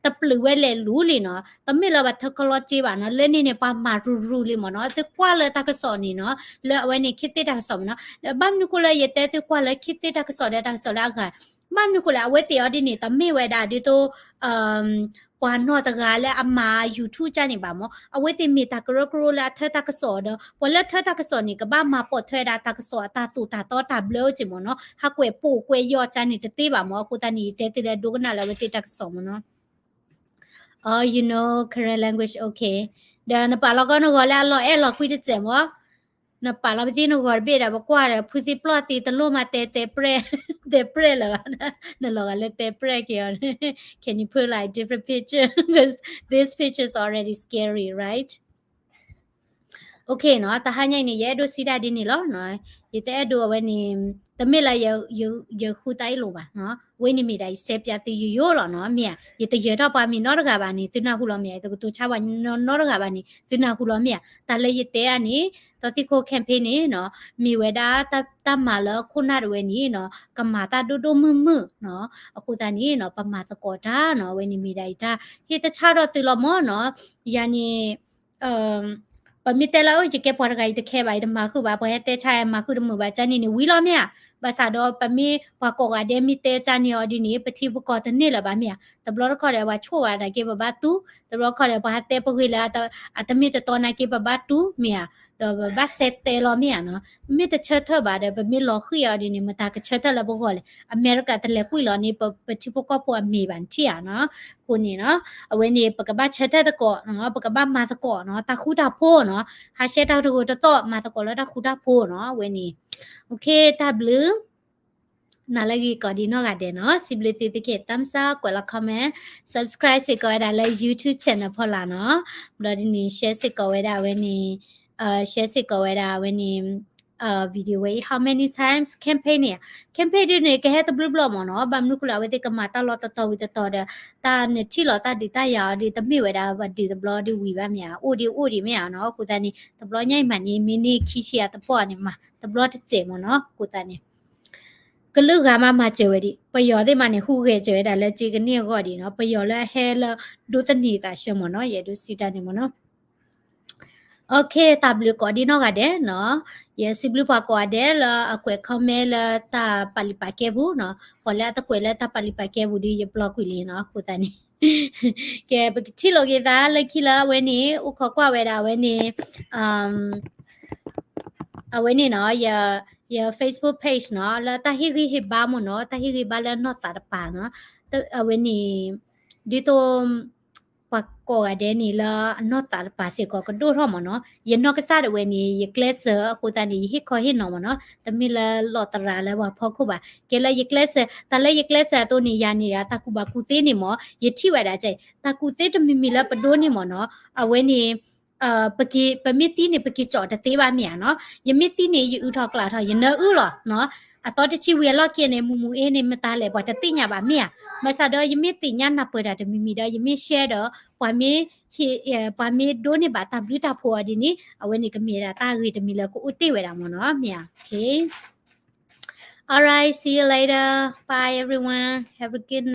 တပျုာ်ဝဲလဲၤလူၤလံနီၤ, တမ့ၢ်လၢဘၣ်ထၢကလီက့ဘၣ်နီၤ, လၢန့ၣ်န့ၣ် ပှၤမၤရူၤရူၤလံမ့ၢ်နီၤ, သုကွၢ်လၢတၢ်ကစီၣ်န့ၣ်နီၤ, လၢအဝဲန့ၣ် ခေတ်သစ် တၢ်ကစီၣ်မ့ၢ်နီၤ, ဘၣ်မနုၤဃိလၢယတဲသုကွၢ်လၢ ခေတ်သစ် တၢ်ကစီၣ်ဒီးတၢ်ကစီၣ်လၢအဂၤ, ဘၣ်မနုၤဃိလဲၣ်, အဝဲသ့ၣ်အီၤဒ်န့ၣ် တမ့ၢ်ဝဲဒၣ်ဒ်သိး ပှၤနီၢ်တဂၤလၢအမၤ YouTube ကၢ်န့ၣ်ဘၣ်မ့ၢ်, အဝဲသ့ၣ်မ့ၢ်တၢ်ကရၢကရိလၢအထၢတၢ်ကစီၣ်ဒီး ပှၤလၢထၢတၢ်ကစီၣ်န့ၣ် ကဘၣ်မၤပိာ်ထွဲဒၣ်တၢ်ကစီၣ်အတၢ်သိၣ်တၢ်သီတၢ်ဘျၢအိၣ်က့မ့ၢ်နီၤ, ဟးကွဲးပိာ်ကွဲးယီၢ်ကၢ်န့ၣ်တသ့ဘၣ်မ့ၢ်, အဃိသတးန့ၣ် ယတဲသုလၢဒိကနၣ်လၢအဝဲသ့ၣ်တၢ်ကစီၣ်မ့ၢ်နီၤ. Oh, you know Karen language, okay. ဒီးနပာ်လီၤကီနဂီၤလၢအလီၤအဲၣ်လီၤကွံတစဲးမ့ၢ် နပာ်လီၤပသံနဂီၤတဘ့ၣ်ဒီး ပကွၢ်ဒီး ဖုသံပျီၣ်သံတလိၣ်မးတဲတဲပြဲၣ်, တဲပြဲၣ်လၢၤဘၣ်, နလီၤဂာ်လၢတဲပြဲၣ်က့ၤအီၤ, Can you put like different picture? Because this picture is already scary, right? Okay နီၤ, တဟါညါအံၤန့ၣ် ယအဲၣ်ဒိးစံးဒၣ်ဒ်န့ၣ်လီၤနီၤ, ယတအဲၣ်ဒိးအဝဲန့ၣ်, တမ့ၢ်လၢ ယဃုတၢ်အ့ၣ်လိာ်ဘၣ်နီၤ, ဝဲန့ၣ်မ့ၢ်ဒၣ်ယစဲးပၠးသုယိယိလီၤနီၤ, မ့ၢ်ဧါ, ယတယၢၤထီၣ်ပှၤမံၤနီတဂၤဘၣ်န့ၣ် သုနၢ်ဟူလီၤမ့ၢ်ဧါ, ယတကတိၤဆါပှၤနီတဂၤဘၣ်န့ၣ် သုနၢ်ဟူလီၤမ့ၢ်ဧါ, တၢ်လၢယတဲအါန့ၣ်, သီသံၣ်ခိၣ် campaign န့ၣ်နီၤ, မ့ၢ်ဝဲဒၣ်တၢ်မၤလၢခိၣ်နၢ်တဝဲန့ၣ်နီၤ, ကမၤတၢ်ဒိၣ်ဒိၣ်မုၢ်မုၢ်နီၤ, အဃိသတးန့ၣ်နီၤ ပမၤသကိးတၢ်နီၤ, အဝဲန့ၣ်မ့ၢ်ဒၣ်ယတၢ်ဟ့ၣ်သဆၣ်ထီၣ်သုလီၤမ့ၢ်နီၤ, ယၤန့ၣ် ပမ့ၢ်တဲလၢ အိၣ် ယကဲပှၤတဂၤ ယတခဲဘၣ် ယတမၤဃုာ်ဘၣ်, ပှၤဟဲတဲဆါ ယမၤဃုာ်တမုာ်ဘၣ် ကန့ၣ်န့ၣ် ဝံၤလီၤမ့ၢ်ဧါ, ဘၣ်ဆၣ်ဒီး ပမ့ၢ်ပှၤကိးဂၤဒဲး မ့ၢ်တဲကန့ၣ်အီၤဒ်န့ၣ် ပထံပကီၢ်တန့ၢ်လၢၤဘၣ်မ့ၢ်ဧါ, တဘျီတခီၣ်ဒီး ပှၤဆိၣ်ဘၣ်နာ်က့ ပဘၣ်တူၢ်, တဘျီတခီၣ်ဒီး ပှၤဟးတဲပဂ့ၤလၢ အတမ့ၢ်တတီနာ်က့ ပဘၣ်တူၢ်မ့ၢ်ဧါ, ဒီးပဘၣ်ဆဲးတဲလီၤမ့ၢ်ဧါနီၤ, မ့ၢ်တဆၢထၢၣ်ဘၣ်ဒီး ပမ့ၢ်လီၤဃံၤအီၤဒ်န့ၣ် မတၤကဆၢထၢၣ်လၢပဂီၢ်လဲၣ်, အမဲရကၤတလဲၤကွံာ်လီၤန့ၣ် ပထံပကီၢ်ဖိအမ့ၢ်ဘၣ်နထံၣ်ဧါနီၤ, အဃိန့ၣ်နီၤ, အဝဲန့ၣ် ပကဘၣ်ဆၢထၢၣ်သကိးနီၤ, ပကဘၣ်မၤသကိးနီၤ, တၢ်ဃူတၢ်ဖိးနီၤ, ဟးဆှဲးတၢ်တဂိာ်တသီၣ် မၤသကိးလၢတၢ်ဃူတၢ်ဖိးနီၤ, အဝဲန့ၣ်, တၢ်ဘျုး, နၤလၢဂ့ၤကိးဒံနီၢ်ဂၤဒဲးနီၤ, စံးဘျုးသုသ့ၣ်က့ၤ thumbs up ကွဲးလီၤ comment, subscribe စ့ၢ်ကီးဝဲဒၣ်လၢ YouTube channel ဖီလာ်နီၤ, ဘျီဒ်န့ၣ် share စ့ၢ်ကီးဝဲဒၣ်အဝဲန့ၣ်, share စ့ၢ်ကီးဝဲဒၣ်အဝဲန့ၣ် video ဝဲအံၤ how many times campaign န့ၣ်, campaign ဒ်န့ၣ် ကဟဲတဘျုးဘျီမ့ၢ်နီၤ, ဘၣ်မနုၤဃိလၢအဝဲသ့ၣ်ကမၤတၢ်လီၢ်တတီၤဝံၤတတီၤဒီး တၢ်နထံၣ်လီၤတၢ်ဒုးတၢ်ယၤအီၤဒ် တမ့ၢ်ဝဲဒၣ်ဘၣ်ဒုးတဘျီဒ်ဝံၤဘၣ်မ့ၢ်ဧါ, အိၣ်ဒံးအိၣ်ဒံးမ့ၢ်ဧါနီၤ, အဃိသတးန့ၣ် တဘျီညါအံၤမးန့ၣ် မ့ၢ်န့ၢ်ခံဆံအသပှၢ်န့ၣ် မၤတဘျီတစဲးမ့ၢ်နီၤ, အဃိသတးန့ၣ် ကလုာ်ဂၤမးမၤစၢၤဝဲဒံး, ပယီၤသ့ၣ်မးန့ၣ် ဟူးဂဲၤစၢၤဝဲဒၣ်လၢစ့ကန့ၢ်အဂီၢ်ဒံးနီၤ, ပယီၤလၢအဟဲလၢဒိးသန့ၤသးဆၢမ့ၢ်နီၤ, ယအဲၣ်ဒိးစံးတၢ်န့ၣ်မ့ၢ်နီၤ. Okay, တၢ်ဘျုးကိးဒံနီၢ်ဂၤဒဲးနီၤ, ယစံးဘျုးပှၤကိးဂၤဒဲးလၢအကွဲး comment လၢတၢ်ပာ်လုၢ်ပာ်ကဲပူၤနီၤ, ပှၤလၢအတကွဲးလၢတၢ်ပာ်လုၢ်ပာ်ကဲပူၤဒီး ယပျီကွံာ်လံနီၤ, အဃိသတးန့ၣ် ကဲ ပကထံၣ်လိာ်က့ၤသးလၢခံလၢအဝဲန့ၣ် အိၣ်ခိးကွၢ်ဝဲဒၣ်အဝဲန့ၣ်, အဝဲန့ၣ်နီၤ, ယ Facebook page နီၤ, လၢတၢ်ဟ့ၣ်ဂံၢ်ဟ့ၣ်ဘါမ့ၢ်နီၤ, တၢ်ဟ့ၣ်ဂံၢ်ဟ့ၣ်ဘါလၢအနီၢ်သးတပၤနီၤ, အဝဲန့ၣ် ဒ်သိး ပှၤကိးဂၤဒဲးန့ၣ်လၢအနီၢ်သးတပၤစ့ၢ်ကီးကဒိၣ်ထီၣ်မ့ၢ်နီၤ, ယနီၢ်ကစၢ်ဒၣ်ဝဲန့ၣ် ယကျဲးစၢးအဃိသတးန့ၣ် ယဟ့ၣ်ခီဟ့ၣ်နီၤမ့ၢ်နီၤ, တမ့ၢ်လၢလီၤသရၣ်လၢပှၤဖီခိၣ်ဘၣ်, ကဲလၢယကျဲးစၢး, တၢ်လၢယကျဲးစၢးအသိးန့ၣ် ယၤန့ၣ်ဒီး တၢ်ကူၣ်ဘၣ်ကူၣ်သ့န့ၣ်မ့ၢ် ယထံၣ်ဝဲဒၣ်ကဲ, တၢ်ကူၣ်သ့တမံၤမံၤလၢပဒိးန့ၢ်မ့ၢ်နီၤ, အဝဲန့ၣ် ပက့ၤ, ပမ့ၢ်သံန့ၣ် ပက့ၤကၠီၣ်တသ့ဘၣ်မ့ၢ်ဧါနီၤ, ယမ့ၢ်သံန့ၣ် ယအုးထီၣ်ကျးထီၣ် ယနၢအုၣ်လီၤနီၤ, အသီတဆံဝံၤအလီၢ်ခံန့ၣ် မုၢ်မုၢ်အ့န့ၣ် မတၤလဲၣ် ပှၤတသ့ၣ်ညါဘၣ်မ့ၢ်ဧါ, ဘၣ်ဆၣ်ဒီးယမ့ၢ်သ့ၣ်ညါနၢ်ပၢၢ်တၢ်တမံၤမံၤဒီး ယမ့ၢ် share ဒီး ပှၤမ့ၢ် ပှၤမ့ၢ်ဒိးန့ၢ်ဘၣ်တၢ်ဘျုးတၢ်ဖှိၣ်အီၤဒ်န့ၣ် အဝဲန့ၣ်ကမ့ၢ်ဝဲဒၣ်တၢ်ဂ့ၤတမံၤလၢကအိၣ်တ့ၢ်ဝဲဒၣ်မ့ၢ်နီၤ, မ့ၢ်ဧါ, okay. All right, see you later. Bye everyone. Have a good night.